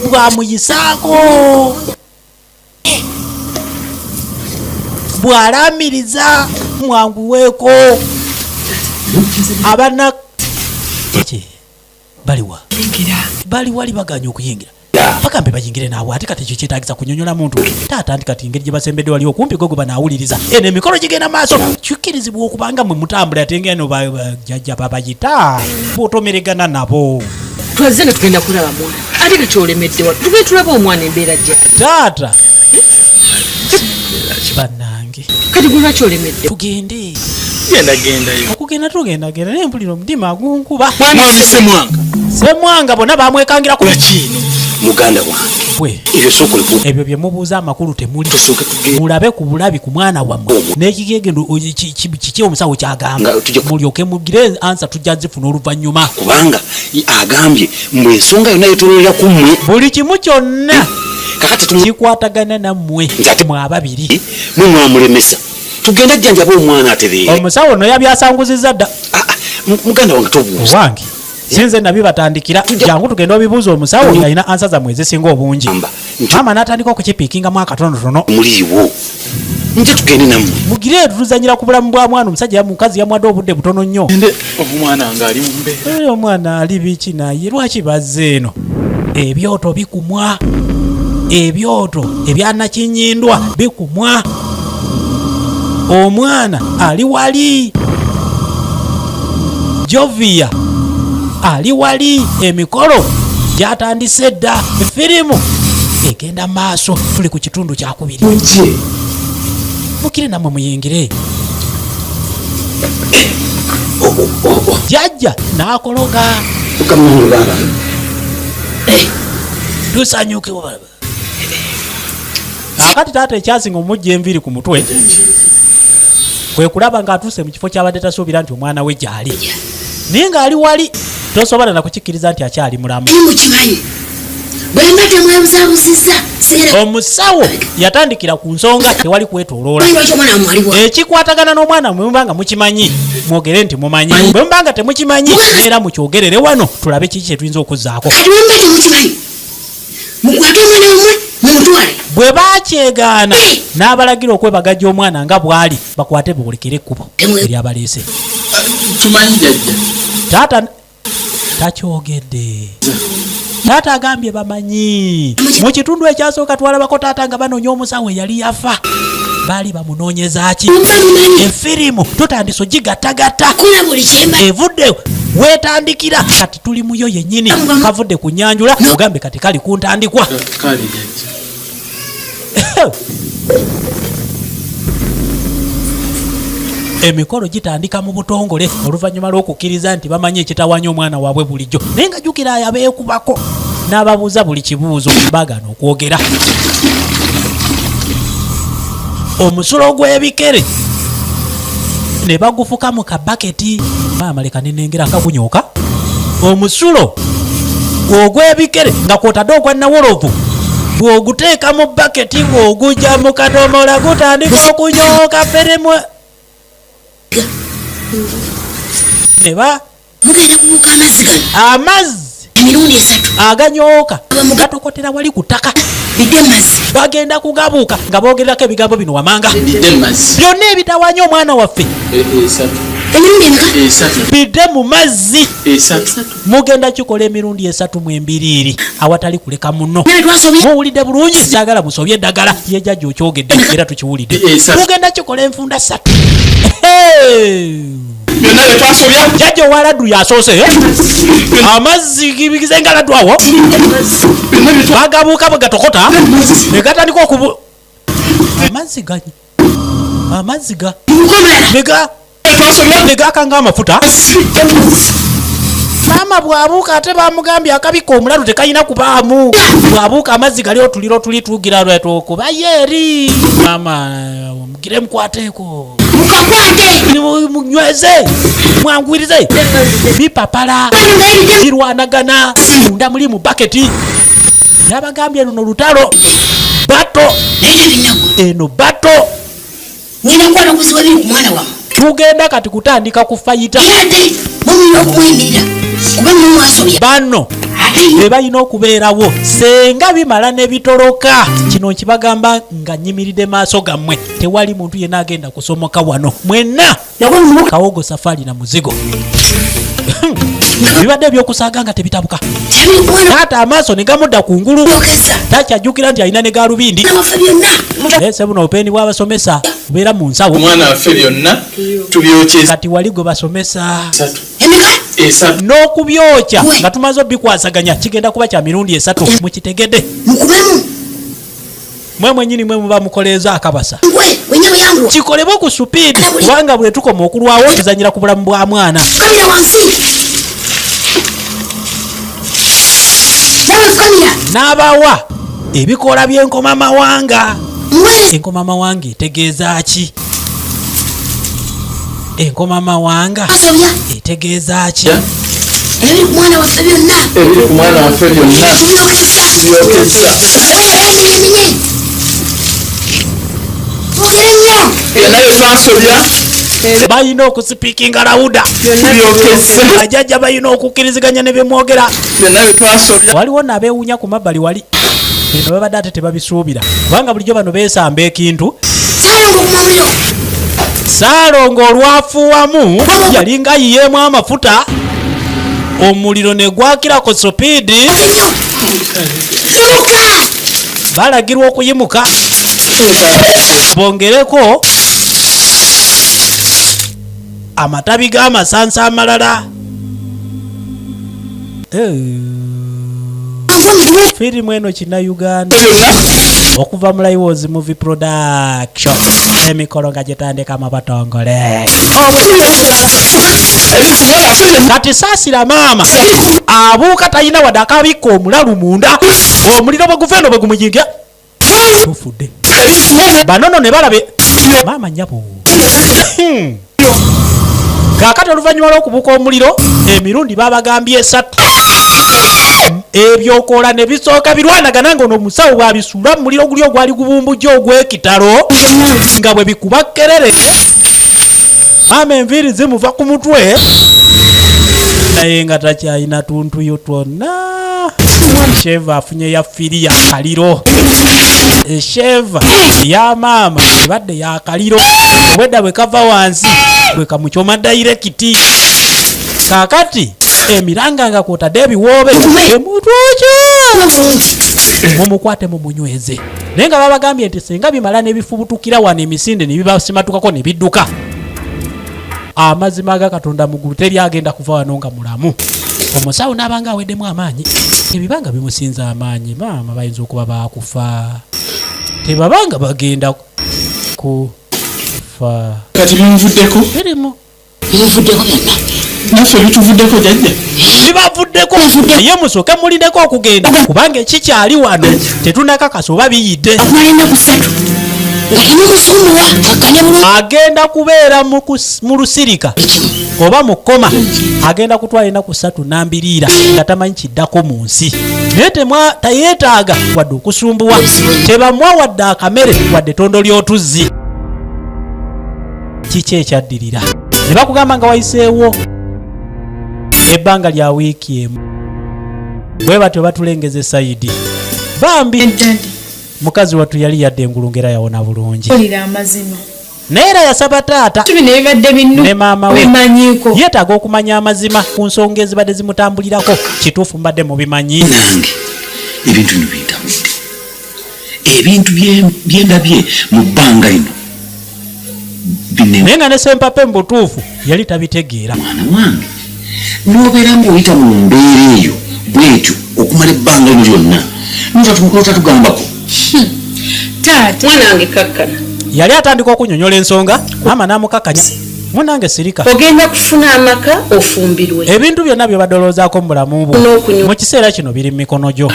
bwamuyisaako bw'alaamiriza mwanguweeko abana Ki? Baliwa bali wali baganye okuyingira bagambe bayingire naawe ate kati ekyo kyetaagisa kunyonyola muntu taata nti kati engeri gye basembedde wali okumpi gwe gwe banaawuliriza eno emikolo gigenda maaso kikkirizibwa okubanga mwe mutambula ate ngeno bajjajja babayita bw'otomeregana nabo. Twazze nga tugenda kulaba mwana. Ate kati olemedde wa? Tugende tulabe omwana embeera gy'ali. Taata bannange Kati gwe lwaki olemedde? Tugende. Genda gendayo. Okugenda tugenda genda naye mpulira omutima gunkuba. Mwami Ssemwanga. Ssemwanga bonna bamwekangira ku kino. Muganda wange. Bwe. Ebyo sooka oleke Ebyo bye mubuuza amakulu temuli. Mulabe ku bulabi ku mwana wammwe n'ekigegendo kiki omusawo ky'agamba. Nga tujja- Mulyoke mugire ansa tujja zifuna oluvannyuma. kubanga agambye mbu ensonga yonna yetololera ku mmwe. Buli kimu kyonna Kakati kikwatagana nammwe mwe ababiri. mwe mwamulemesa. Tugenda ajjanjaba omwana atereere. Omusawo no yabyasanguzizza dda. Muganda wange tobuuza. Owange sinze nabibatandikira jangu tugende obibuuza omusawo ng'alina ansa zammwe ezisinga obungi. Maama n'atandika okukipiikingamu akatonotono. Muliiwo. Nje tugende nammwe. Mugire tuzanyira ku bulamu bwa mwana omusajja mukazi yamuwadde obudde butono nnyo. Omwana nga ali mu mbeera. Oyo omwana ali biki naye lwaki bazze eno? Ebyoto bikumwa. Ebyoto ebyanakinyindwa bikumwa. Omwana ali wali, Jovia ali wali, emikolo gyatandise dda, firimu egenda maaso. Tuli ku kitundu kyakubiri. Mukire namwe muyingire. Jajja n'akologa. Tusanyuke. Kakati taata ekyasinga omujja enviiri ku mutwe kwe kulaba ng'atuuse mu kifo kyabadde tasuubira nti omwana we gy'ali, naye ng'ali wali tosobola na kukikkiriza nti akyali mulamu. Mukimanyi bwemba temwebuzabuzizza. Omusawo yatandikira ku nsonga, tewali kwetoloola. Lwaki omwana wamwe aliwa? Ekikwatagana n'omwana, mwe muba nga mukimanyi mwogere nti mumanyi, bwe muba nga temukimanyi era mukyogerere wano tulabe kiki kyetuyinza okuzzaako. Kati bwemba temukimanyi, mukwate omwana wamwe mumutwale. Bwe bakyegaana, n'abalagira okwebagajja omwana nga bw'ali, bakwate boolekere ekkubo eryabaleese. Tumanyi jajja. Taata takyogedde. Taata agambye bamanyi. Mu kitundu ekyasooka twalabako taata nga banoonya omusawo eyali yafa, baali bamunoonyeza ki? Efirimu tutandise ogigattagatta. Kola buli kyemba. Evudde weetandikira, kati tuli muyo yennyini. Kavudde ku nyanjula, ogambe kati kali ku ntandikwa. Kale jajja. Emikolo gitandika mu butongole oluvannyuma lw'okukkiriza nti bamanyi ekitawanya omwana waabwe bulijjo, naye nga jjukira abeekubako n'ababuuza buli kibuuzo baagaana okwogera. Omusulo gw'ebikere ne bagufuka mu kabaketi. Maama leka nenengera nga gunyooka. Omusulo ogw'ebikere nga kwotadde ogwa nawolovu, bw'oguteeka mu baketi ng'ogujja mu kadomola, gutandika okunyooka. Feremu ne ba Mugenda kubuuka amazzi gano. Amazzi Emirundi esatu. Aganyooka gatokotera wali ku ttaka. Bidde mazzi. Bagenda kugabuuka nga boogererako ebigambo bino wamanga. Bidde mazzi. Byonna ebitawanya omwana waffe. Esatu. Emirundi emeka? Esatu. Bidde mu mazzi. Esatu. Mugenda kikola emirundi esatu mu embiriiri awatali kuleka muno. Naye twasobye. Muwulidde bulungi? Saagala musobye eddagala. Ye jjajja okyogedde era tukiwulidde. Esatu. Tugenda kikola enfunda ssatu. Hey! Byonna bye twasobya. Jjajja owaladdu yasoose, eh? Amazzi gibigize nga laddu awo bagabuuka bwe gatokota ne gatandika okubu amazzi ga amazzi ga ne ne gakanga amafuta. Maama bw'abuuka, ate bamugambye akabika omulalu tekalina kubaamu. Bw'abuuka amazzi gali otuliro tuli tugira lwetwokubayo eri maama mugire mukwateeko. Mukakwate. Munyweze, mwangwirize, bipapala birwanagana munda muli mu baketi. Yabagambye luno lutalo bato. Naye tebinagwa. Eno bato. Ngenda kukwata obuzibu ebiri ku mwana wammwe. Tugenda kati kutandika kufayita. Era ate mumulina okumuyimirira kuba mumwasobya. Bano be balina okubeerawo senga bimala ne bitoloka. Kino nkibagamba nga nyimiridde maaso gammwe, tewali muntu yenna agenda kusomoka wano. Mwenna kawogo safaari na muzigo bibadde ebyokusaaga nga tebitabuka. Taata amaaso ne gamudda ku ngulu, takyajjukira nti alina ne galubindi. Waffe byonna. Naye sebuno obupeeni bw'abasomesa bubeera mu nsawo. Omwana waffe byonna tubyokye. Kati wali gwe basomesa. Esatu. Emeka? Esatu. N'okubyokya nga tumaze obikwasaganya kigenda kuba kya mirundi esatu, mukitegedde? Mukubemu. Mwe mwenyini mwe muba mukoleeza akabasa. Ngwe wenyewe yangu. Kikolebwe ku supiidi, kubanga bwe tukoma okulwawo tuzanyira ku bulamu bwa mwana. Fukamira wansi. Nawe fukamira. N'abawa ebikoola by'enkomamawanga. Ngwe. Enkomamawanga etegeeza ki? Enkomamawanga Asobya. etegeeza ki? Ebiri ku mwana waffe byonna. Ebiri ku mwana waffe byonna. Tubyokesa. Tubyokesa. Eminye. Mwogere nnyo. Byonna bye twasobya. Balina okusipiikinga louder. Tubyokesa. Bajjajja balina okukkiriziganya ne bemwogera. Byonna bye twasobya. Waliwo nabeewuunya ku mabbali wali, bino babadde ate tebabisuubira, kubanga bulijjo bano beesamba ekintu. Saalongo okuma omuliro. Saalongo olwafuuwamu yalinga ayiyeemu amafuta, omuliro ne gwakira ku supiidi. Nnyo. Yimuka. Balagirwa okuyimuka bongereko amatabi g'amasansa amalala. Firimu eno Kinnayuganda okuva mu Liwozi Movie Production, emikolo nga gitandika mu batongole. Kati saasira maama abuuka, talina wadde akabikka omulalu munda. Omuliro bwe guva eno bwe gumuyingira, tufudde. Banono ne balabe maama nnyabo. Kaakati oluvannyuma lw'okubuuka omuliro emirundi babagambye 3, ebyokoola ne bisooka birwanagana, nga ono omusawo bw'abisuula mu muliro guli ogwali gubumbujja ogw'ekitalo, nga bwe bikuba kerere, maama enviiri zimuva ku mutwe, naye nga takyalina tuntuyo twonna. Sheva afunye ya firi ya kaliro. Esheva ya maama ebadde ya kaliro, obwedda bwe kava wansi bwe kamukyoma direct. Kaakati emiranga nga kwotadde ebiwoobe emutwokyo, mumukwate mumunyweze. Naye nga babagambye nti singa bimala n'ebifubutukira wano emisinde ne bibasimatukako ne bidduka, amazima ga Katonda mugulu teri agenda kuva wano nga mulamu. Omusawo n'abanga aweddemu amaanyi, ebibanga bimusinza amaanyi. Maama bayinza okuba bakufa, tebabanga bagenda kufa. Kati binvuddeko. Birimu. Bimuvuddeko byonna. Naffe bituvuddeko, jajja. Bibavuddeko, naye musooke mulindeko okugenda, kubanga ekikyali wano tetunakakasa oba biyidde. Okumala ennaku 3 nga temumusumbuwa, kakkanya bulungi. Agenda kubeera mu lusirika oba mu koma, agenda kutwala ennaku 3 nambiriira nga tamanyi kiddako mu nsi, naye tayeetaaga wadde okusumbuwa, tebamwa wadde akamere wadde ettondo ly'otuzzi. Kiki ekyaddirira? Ne bakugamba nga wayiseewo ebbanga lya wiiki emu, bwe batyo batulengeza esayidi. Bambi mukazi wattu yali yadde engulu ngera yawona bulungi. Mpulira amazima. Naye era yasaba taata Bino ebibadde binnu ne maama we. Bimanyiiko. Yeetaaga okumanya amazima ku nsonga ezibadde zimutambulirako. Kituufu mbadde mubimanyi. Nange ebintu bino bintabudde, ebintu byendabye mu bbanga lino bine. Naye nga ne Sempape mu butuufu yali tabitegeera. Mwana wange, n'obeera ng'oyita mu mbeera eyo bwetyo okumala ebbanga lino lyonna n'otatugambako. Taata. Mwana wange, kakkana. Yali atandika okunyonyola ensonga, maama n'amukakkanya. Munange sirika. Ogenda kufuna amaka, ofumbirwe. Ebintu byonna byobadde olowoozaako mu bulamu bwo N'okunywa. mu kiseera kino biri mu mikono gyo.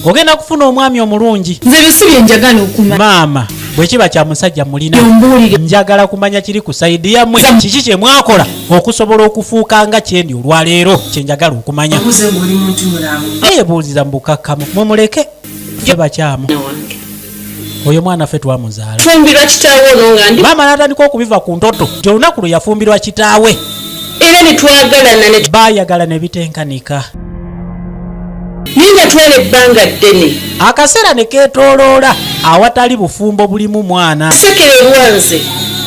Ogenda kufuna omwami omulungi. Nze bisi bye njagala okumanya. Maama, bwe kiba kya musajja mulina, Ombuulire. njagala kumanya kiri ku side yammwe, kiki kye mwakola okusobola okufuuka nga kyendi olwaleero, kye njagala okumanya. Obuuze ng'oli muntu mulamu. Yeebuuziza mu bukakkamu, mumuleke, ffe bakyamu. Wange. Oyo mwana ffe twamuzaala. Fumbirwa kitaawe ono nga ndi. Maama n'atandika okubiva ku ntoto nti olunaku lwe yafumbirwa kitaawe, Era ne twagalana ne baayagala ne bitenkanika. Naye nga twala ebbanga ddene. Akaseera ne keetooloola awatali bufumbo bulimu mwana. Sekererwa nze.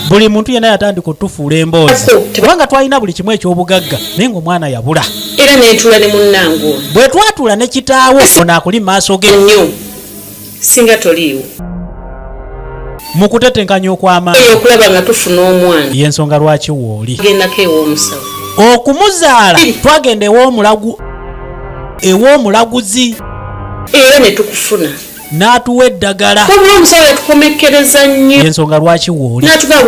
Buli muntu yenna yatandika otufuula emboozi, kubanga twalina buli kimu eky'obugagga, naye ng'omwana yabula. Era nentuula ne munnange ono. Bwe twatuula ne kitaawo ono akuli mu maaso ge, Nnyo singa toliiwo. Mu kutetenkanya okw'amaanyi. Oyo okulaba nga tufuna omwana. Y'ensonga lwaki wooli. Gendako ew'omusawo. Okumuzaala twagenda ew'omulagu, ew'omulaguzi. Era ne tukufuna. N'atuwa eddagala. Wabula omusawo yatukomekkereza nnyo. Y'ensonga lwaki wooli. N'atugamba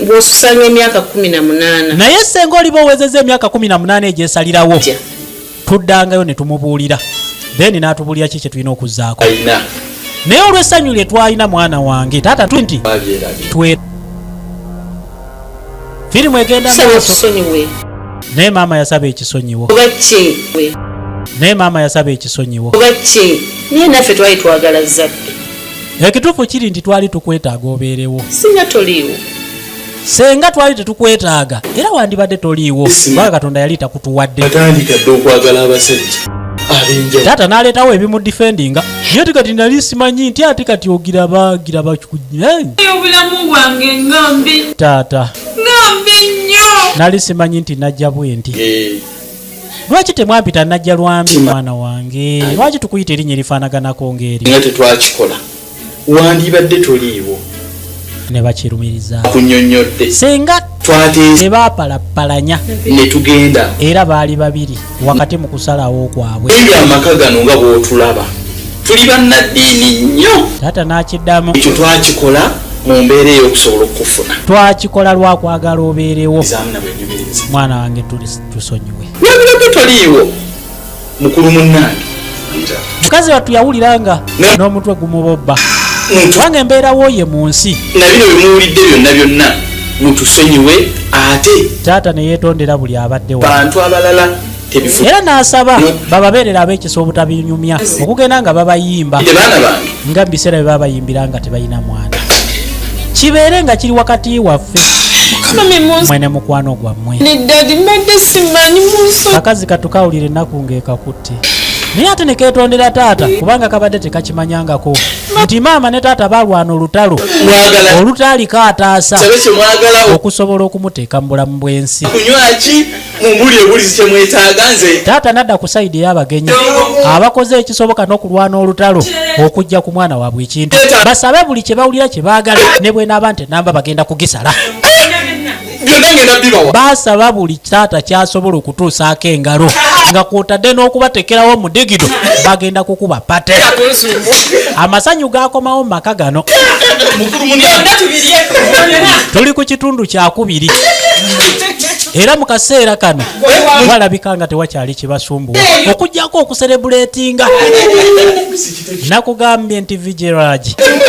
bw'osusanga emyaka 18. Naye senga oliba owezezza emyaka 18 egyesalirawo, tuddangayo ne tumubuulira, then n'atubuulira ki kye tulina okuzzaako. Alina. Naye olw'essanyu lye twalina, mwana wange, taata nti Babyerabye. Twe firimu egenda Saba maaso. otusonyiwe. Naye maama yasaba ekisonyiwo. Oba ki? Naye maama yasaba ekisonyiwo. Oba ki? Naye naffe twali twagala zzadde. Ekituufu kiri nti twali tukwetaaga obeerewo. Singa toliiwo. Senga twali tetukwetaaga era wandibadde toliiwo, kubanga Katonda yali takutuwadde. Batandika dde okwagala abasajja ab'enjawulo. Taata n'aleetawo ebimudifendinga, naye ate kati nali simanyi nti ate kati ogiraba giraba. Obulamu bwange nga mbi. Taata, Nga mbi nnyo. nali simanyi nti najja bwe nti. Lwaki temwampita Najja Lwambi mwana wange? Lwaki tukuyita erinnya erifaanaganako ng'eryo? Nga tetwakikola, wandibadde toliiwo. Ne bakirumiriza. Kunyonnyodde. Senga Twateesa tebaapalapalanya ne tugenda. Era baali babiri wakati mu kusalawo kwabwe. Ebyo amaka gano nga bw'otulaba, tuli bannaddiini nnyo. Taata n'akiddamu. Ekyo twakikola mu mbeera ey'okusobola okukufuna. Twakikola lwa kwagala obeerewo. Zaamu na bwenyumiriza. Mwana wange, tusonyiwe. Wandibadde toliiwo, mukulu munnange. Mukazi wattu yawulira nga n'omutwe gumubobba, kubanga embeerawo ye mu nsi. Na bino bye muwulidde byonna byonna, mutusonyiwe ate. Taata ne yeetondera buli abadde wano. Bantu abalala tebifu. Era n'asaba bababeerera ab'ekisa obutabinyumya okugenda nga babayimba Baana bange. nga mu biseera bye babayimbira nga tebalina mwana, kibeere nga kiri wakati waffe Mami, munsi mwe ne mukwano gwammwe. Ne daddy, mbadde simanyi, munso. Kakazi katukawulira ennaku ng'ekakutte, naye ate ne keetondera taata kubanga kabadde tekakimanyangako nti maama ne taata balwana olutalo Mwagala. olutaaliko ataasa Sabe kye mwagala. okusobola okumuteeka mu bulamu bw'ensi. Kunywa ki? Mumbuli ebulizi kye mwetaaga nze. Taata nadda ku side ey'abagenyi abakoze ekisoboka n'okulwana olutalo okujja ku mwana waabwe ekintu, basabe buli kye bawulira kye baagala, ne bwenaaba nti enamba bagenda kugisala. Byonna ngenda bibawa. Baasaba buli taata kyasobola okutuusaako engalo, nga kwotadde n'okubatekerawo omudigido, bagenda kukuba party. Amasanyu gakomawo mu maka gano. Mukulu munnange. Tuli ku kitundu kyakubiri, era mu kaseera kano walabika nga tewakyali kibasumbuwa okugjako okucelebratinga. Nakugambye nti Vigerag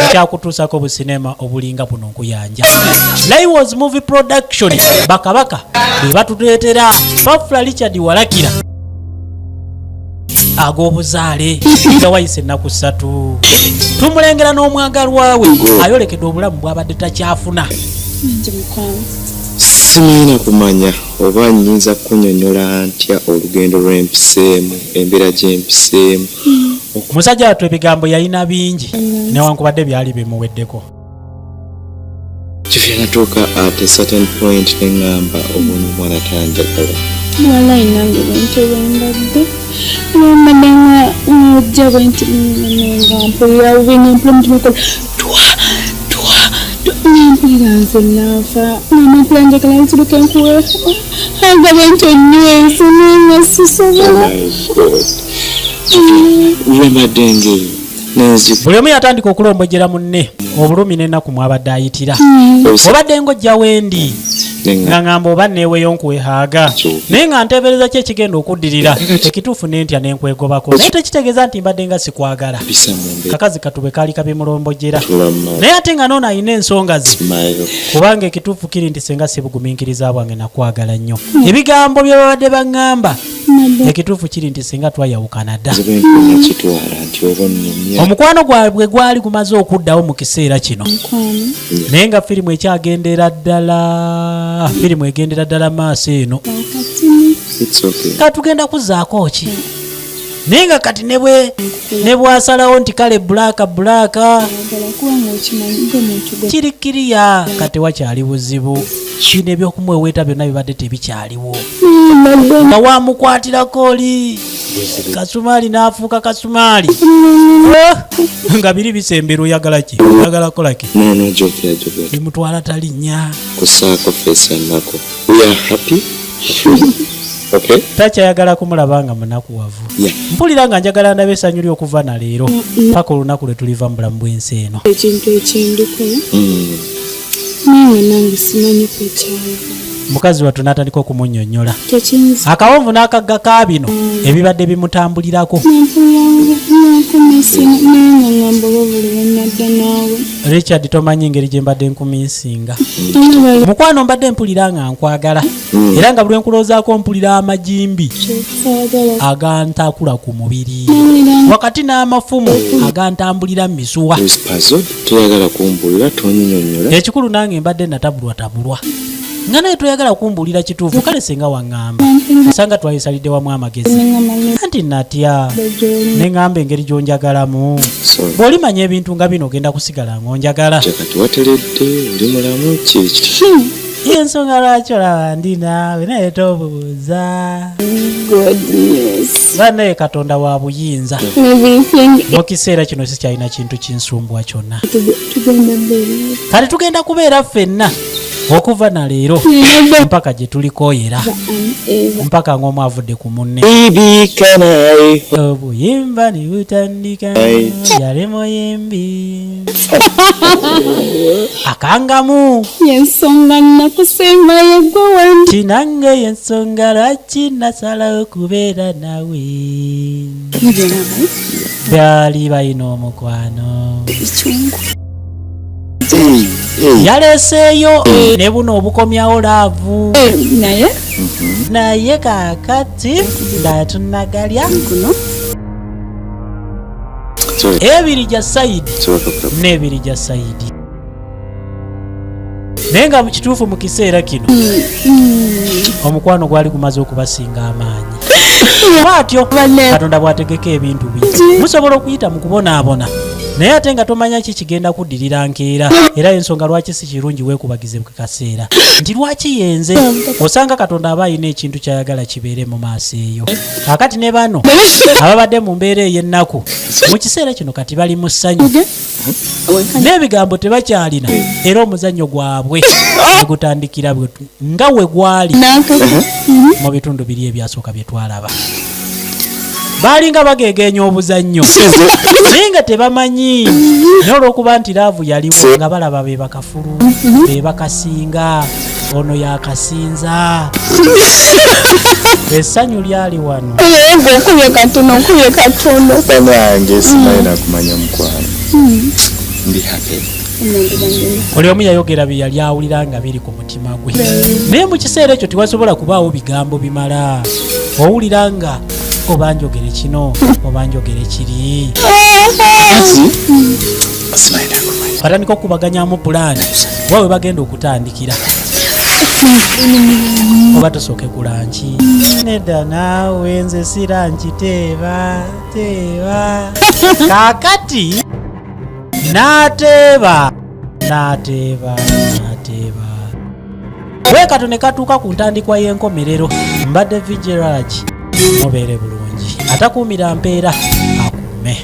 nkyakutuusako businema obulinga buno nkuyanja. Liwos Movie Production, bakabaka be batuleetera Fafula Richard Walakira ag'obuzaale. Nga wayise ennaku 3, tumulengera n'omwagalwa we ayolekedde obulamu bw'abadde takyafuna. Nti mukwano. Simanyi kumanya oba nnyinza kunyonyola ntya olugendo lw'empiseemu, embeera gy'empiseemu. Musajja wattu ebigambo yalina bingi, newankubadde byali bimuweddeko. Kifya natuuka at a certain point neŋŋamba obuno omwana tanjagala. Walayi nange bwentyo bwembadde, bwembadde nga ng'ojja bwenti nga mpulira bubi, nga mpulira omutima gukola twa twa twa, nga mpulira nze naafa, nga mpulira njagala nziruke nkuwe aga bwentyo nyweze, naye nga sisobola. Oh my God, lwembadde ngeri nenzi Buli omu yatandika okulombojera munne obulumi n'ennaku mwabadde ayitira. Obadde ng'ojja wendi nga ŋŋamba oba neeweyo nkuwehaaga, naye nga nteebereza ki ekigenda okuddirira. Ekituufu nentya nenkwegobako, naye tekitegeeza nti mbadde nga sikwagala. Bisa mu mbeera. Kakazi katube kaali kabimulombojera, Tulama. naye ate nga noono alina ensonga ze, Smile. kubanga ekituufu kiri nti senga si bugumiikiriza bwange, nakwagala nnyo. Ebigambo bye babadde baŋŋamba, ekituufu kiri nti singa twayawukana dda. Nze bwe nakitwala nti oba onnumya. Omukwano gwabwe gwali gumaze okuddawo mu kiseera kino, Mukwano. naye nga firimu ekyagendera ddala, firimu egendera ddala maaso eno. Katini. It's okay. Katugenda kuzaako ki, naye nga kati ne bwasalawo nti kale bulaka bulaka. Ayagala kubanga okimanyi gwe muntu gwe. Kiri kiriya kati wakyali buzibu, bino ebyokumuweweeta byonna bibadde tebikyaliwo, nga wamukwatirako oli kasumaali n'afuuka kasumaali. Oh, nga biri bisembera, oyagala ki, oyagala kukola ki? No, Jovia, Jovia. Bimutwala talinnya. Kusaako face ennaku. We are happy, okay? Takyayagala kumulaba nga munakuwavu. Mpulira nga njagala ndaba essanyu ly'okuva na leero paka olunaku lwe tuliva mu bulamu bw'ensi eno. Ekintu ekindiko, naye nga nange simanyi kwekyava. Mukazi wattu n'atandika okumunnyonnyola Tekiyinza. akawonvu n'akagga ka bino ebibadde bimutambulirako. Nankumisa, naye nga ngamba oba buli lwenadda naawe. Richard, tomanyi engeri gye mbadde nkumissinga. Olaba. Mukwano, mbadde mpulira nga nkwagala, era nga buli lwenkulowoozaako mpulira amagimbi Saagala. agantakula ku mubiri wakati n'amafumu agantambulira mu misuwa. Was puzzled. Toyagala kumbuulira, tonnyonnyola. Ekikulu nange mbadde natabulwatabulwa, nga naye toyagala kumbuulira kituufu. Kale senga waŋŋamba osanga twayisalidde wamu amagezi, anti natya neŋŋamba engeri gy'onjagalamu, Sorry. bw'olimanya ebintu nga bino ogenda kusigala ng'onjagala. Kati wateredde, oli mulamu, kiri kiti? Yensonga lwaki olaba ndi naawe naye tobuuza. Banaye Katonda wa buyinza. Mu kiseera kino sikyalina kintu kinsumbwa kyonna. Kati tugenda kubeera ffenna okuva na leero mpaka gye tulikooyera, mpaka ng'omu avudde ku munne. Obuyimba ne butandika, yali muyimbi akangamu. Yensonga nakusembayo gwe wendi. Kinange yensonga lwaki nasalawo kubeera nawe. Byali balina omukwano. Yaleseeyo ne buno obukomyawo love. Naye Naye kaakati nga tunagalya ebiri gya side n'ebiri gya side, naye nga mu kituufu mu kiseera kino omukwano gwali gumaze okubasinga amaanyi. Bwatyo Katonda bw'ategeka ebintu bye, musobola okuyita mu kubonaabona, naye ate nga tomanya ki kigenda kuddirira nkeera. Era ensonga lwaki si kirungi weekubagize bwe kaseera nti lwaki yenze, osanga Katonda aba alina ekintu kyayagala kibeere mu maaso eyo. Kaakati ne bano ababadde mu mbeera ey'ennaku mu kiseera kino kati bali mu ssanyu n'ebigambo tebakyalina, era omuzannyo gwabwe negutandikira nga we gwali mu bitundu biri ebyasooka bye twalaba. Baalinga bagegeenya obuzannyo naye nga tebamanyi, naye olw'okuba nti love yaliwo nga balaba be bakafulu, be bakasinga, ono yakasinza, essanyu lyali wano. Okubye katono, okubye katono. Banange, simanyi nakumanya mukwano, ndi happy. Buli omu yayogera bye yali awulira nga biri ku mutima gwe, naye mu kiseera ekyo tewasobola kubaawo bigambo bimala. Owulira nga oba njogere kino oba njogere kiri. Simanyi nakumanya. Batandika okubaganyamu pulaani oba we bagenda okutandikira, oba tusooke ku lunch. Nedda naawe, nze si lunch, teeba teeba. Kaakati n'ateeba n'ateeba n'ateeba bwe kato ne katuuka ku ntandikwa y'enkomerero. Mbadde Vigiragi, mubeere bulungi. Atakuumira mpeera akuume.